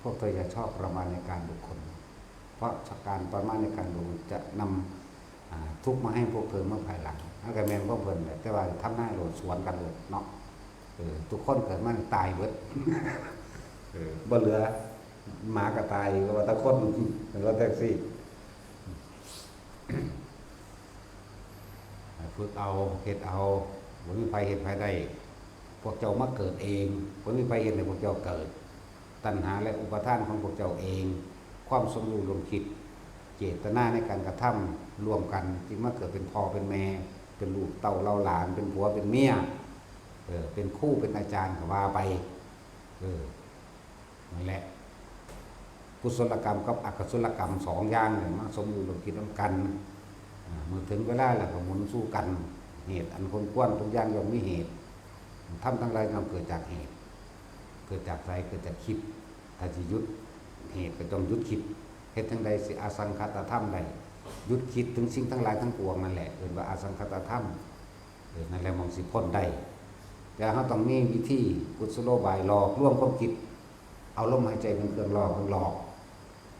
พวกเธออย่าชอบประมาณในการบุคคล เพราะการประมาณในการบุคคลจะนำ อ่า ทุกข์มาให้พวกเธอเมื่อภายหลัง นั่นก็แม่นของเพิ่นแหละ แต่ว่าทำนายโลดสวนกันโลดเนาะ เออ ทุกคนเกิดมาตายเบิด เออ บ่เหลือ หมาก็ตาย ก็ว่าแต่คน ก็ว่าแต่ซี่ ฝึกเอา เฮ็ดเอา บ่มีไผเฮ็ดไผได้ พวกเจ้ามาเกิดเอง บ่มีไผเฮ็ดให้พวกเจ้าเกิด ตัณหาและอุปาทานของพวกเจ้าเอง ความสมรู้ร่วมคิด เจตนาในการกระทำร่วมกัน จึงมาเกิดเป็นพ่อเป็นแม่ เป็นลูกเต้าเหล่าหลาน เป็นผัวเป็นเมีย เออ เป็นครูเป็นอาจารย์ก็ว่าไป เออ นั่นแหละ กุศลกรรมกับอกุศลกรรมสองอย่างเนี่ยมาสมรู้ร่วมคิดนำกัน อ่า เมื่อถึงเวลาแล้วก็หมุนสู่กัน เหตุอันควรควรทุกอย่างย่อมมีเหตุ ธรรมทั้งหลายย่อมเกิดจากเหตุ เกิดจากใส เกิดจากคิด ถ้าสิหยุดเหตุก็ต้องหยุดคิด เฮ็ดจั่งใดสิอสังขตธรรมได้ หยุดคิดถึงสิ่งทั้งหลายทั้งปวงนั่นแหละ เอิ้นว่าอสังขตธรรม เออ นั่นแหละหม่องสิพ้นได้ แต่เฮาต้องมีวิธีกุศโลบายหลอกลวงความคิด เอาลมหายใจเป็นเครื่องล่อ เครื่องหลอก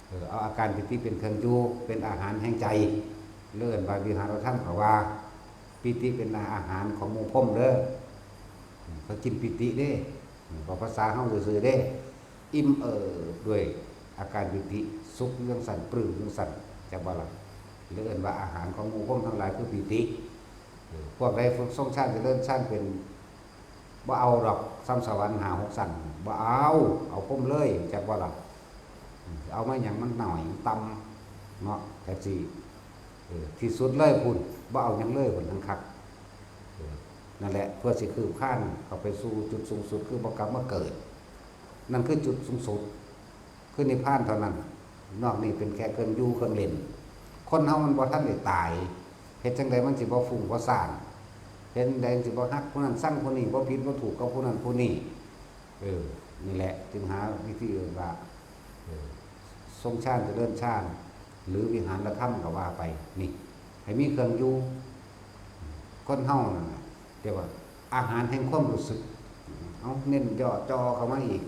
เออ เอาอาการปีติเป็นเครื่องอยู่ เป็นอาหารแห่งใจ เรียกว่าวิหารธรรม ก็ว่า ปีติเป็นอาหารของหมู่พรหมเด้อ อืม เขากินปีติเด้ อืม ก็ภาษาเฮาซื่อๆเด้ อิ่มเอิบด้วยอาการปีติ สุขจั่งซั่น ปลื้มจั่งซั่น จักบ่ล่ะ เรียกว่าอาหารของหมู่พรหมทั้งหลายคือปีติ เออ พวกใดฝึกทรงฌานเจริญฌานเป็น บ่เอาดอก ซ้ำสวรรค์ห้าหกชั้น บ่เอา เอาพรหมเลย จักบ่ล่ะ อืม เอามาหยัง มันหน่อย มันต่ำเนาะ จั่งซี้ เออ ที่สุดเลยพุ้น บ่เอาหยังเลยพุ้น ทั้งคัก เออ นั่นแหละ เพื่อสิคืบคลานเข้าไปสู่จุดสูงสุด คือบ่กลับมาเกิด นั่นคือจุดสูงสุด คือนิพพานเท่านั้น นอกนี้เป็นแค่เครื่องอยู่เครื่องเล่น คนเฮามันบ่ทันได้ตาย เฮ็ดจั่งใดมันสิบ่ฟุ้งบ่ซ่าน เฮ็ดจั่งใดมันสิบ่ฮักผู้นั้นชังผู้นี้ บ่ผิดบ่ถูกกับผู้นั้นผู้นี้ เออ นี่แหละ จึงหาวิธีเอิ้นว่า เออ ทรงฌานเจริญฌาน หรือวิหารธรรมก็ว่าไป นี่ ให้มีเครื่องอยู่ คนเฮานั่นน่ะ เรียกว่าอาหารแห่งความรู้สึก เอาเน้นย่อจ่อเข้ามาอีก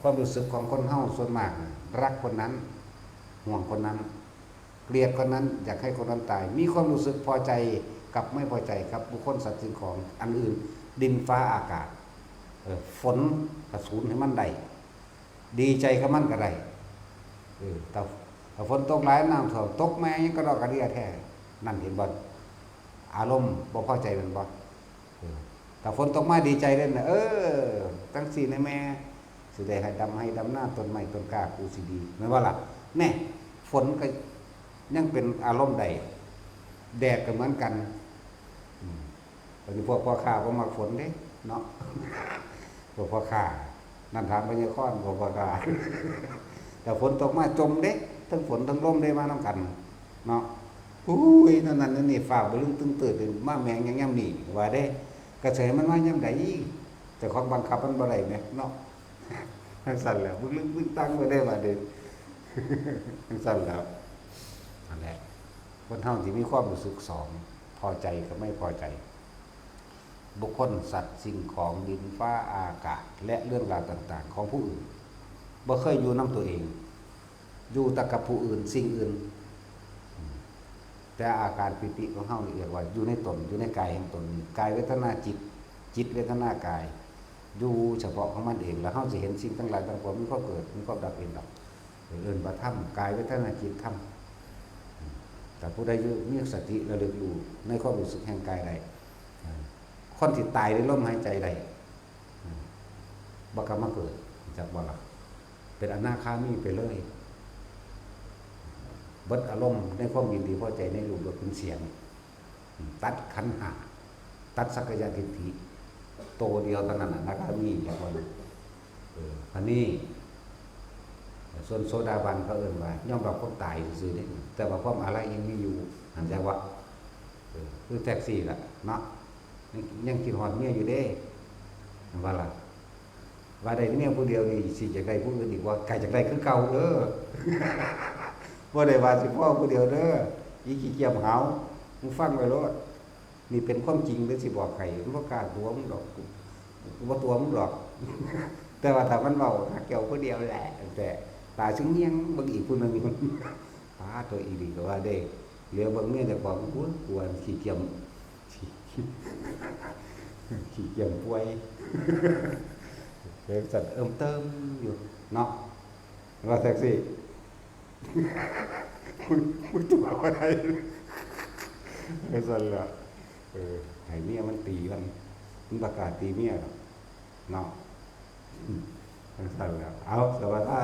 ความรู้สึกของคนเฮาส่วนมากน่ะ รักคนนั้น ห่วงคนนั้น เกลียดคนนั้น อยากให้คนนั้นตาย มีความรู้สึกพอใจกับไม่พอใจกับบุคคลสัตว์สิ่งของอันอื่น ดินฟ้าอากาศ เออ ฝนกระสูนให้มันได้ ดีใจกับมันก็ได้ เออ แต่ แต่ฝนตกหลายน้ำท่วม ตกแม่ยังกระดอกกระเดียแท้ นั่นเห็นบ่ อารมณ์บ่พอใจแม่นบ่ เออ แต่ฝนตกมาดีใจเลยนะ เออ จั่งซี้นะแม่ สิได้ให้ดำไฮ่ดำนา ต้นไม้ต้นกล้ากูสิดี แม่นบ่ล่ะ แน่ ฝนก็ยังเป็นอารมณ์ได้ แดดก็เหมือนกัน อืม ตอนนี้พวกพ่อค้าบ่มักฝนเด้ เนาะ พวกพ่อค้า นั่นถามพญาคอน พวกพ่อค้า แต่ฝนตกมาจมเด้ ทั้งฝนทั้งลมเด้ มานำกัน เนาะ อุ้ย นั่นนั่นนี่ ฟ้าบ่ลึงตึงเติดเลย มาแมงยังย่ำนี่ ว่าเด้ กระแสมันมาย่ำใด เจ้าของบังคับมันบ่ได้แหม เนาะ จั่งซั่นแหละ บึ้งลึงบึ้งตังบ่ได้ว่าเด้ จั่งซั่นแหล้ว นั่นแหละ คนเฮาที่มีความรู้สึกสอง พอใจกับไม่พอใจ บุคคล สัตว์ สิ่งของ ดิน ฟ้า อากาศ และเรื่องราวต่างๆ ของผู้อื่น บ่เคยอยู่นำตัวเอง อยู่แต่กับผู้อื่น สิ่งอื่น แต่อาการปีติของเฮานี่เรียกว่าอยู่ในตน อยู่ในกายแห่งตนนี่ กายเวทนาจิต จิตเวทนากาย อยู่เฉพาะของมันเอง แล้วเฮาสิเห็นสิ่งทั้งหลายทั้งปวงมีความเกิด มีความดับเองดอก เอิ้นว่าธรรม กายเวทนาจิตธรรม แต่ผู้ใดอยู่ มีสติระลึกอยู่ในความรู้สึกแห่งกายได้ คนที่ตายด้วยลมหายใจได้ บ่กลับมาเกิด จักบ่ล่ะ เป็นอนาคามีไปเลย เบิดอารมณ์ในความยินดีพอใจในรูปรสกลิ่นเสียง ตัดขันธ์ห้า ตัดสักกายทิฏฐิ โตเดียวเท่านั้นน่ะ อนาคามี จักบ่ล่ะ เออ อันนี้ ส่วนโสดาบันเขาเอิ้นว่ายอมรับความตายซื่อๆเด้ แต่ว่าความอาลัยยังมีอยู่ หันใจว่า เออ คือแท็กซี่ล่ะเนาะ ยัง ยังคิดฮอดเมียอยู่เด้ หันว่าล่ะ ว่าได้เมียผู้เดียวนี่สิอยากได้ผู้อื่นอีกบ่ ก็อยากได้คือเก่าเด้อ บ่ได้ว่าสิพอผู้เดียวเด้อ อีขี้เกียจหาว มึงฟังไว้โลด นี่เป็นความจริงเด้อ สิบอกให้ มันบ่กล้าตั๋วมึงดอก กูบ่ตั๋วมึงดอก แต่ว่าถ้ามันเว้า ฮักเจ้าผู้เดียวแหละ แต่ตาซึ่งเฮียงเบิ่งอีกผู้หนึ่ง ป๊าด ตัวอีหลีก็ว่าเด้ เหลียวเบิ่งเมียเจ้าของ อุ๊ย กวนขี้เกียจ ขี้ ขี้เกียจป่วย เดี๋ยวสั่นเอิมเติมอยู่ เนาะ ว่าแท็กซี่ มึง มึงตั๋วบ่ได้ เออ สั่นละ เออ ให้เมียมันตีมัน มันประกล้าศตีเมียดอก เนาะ อืม จั่งซั่นแหละ เอา สวัสดี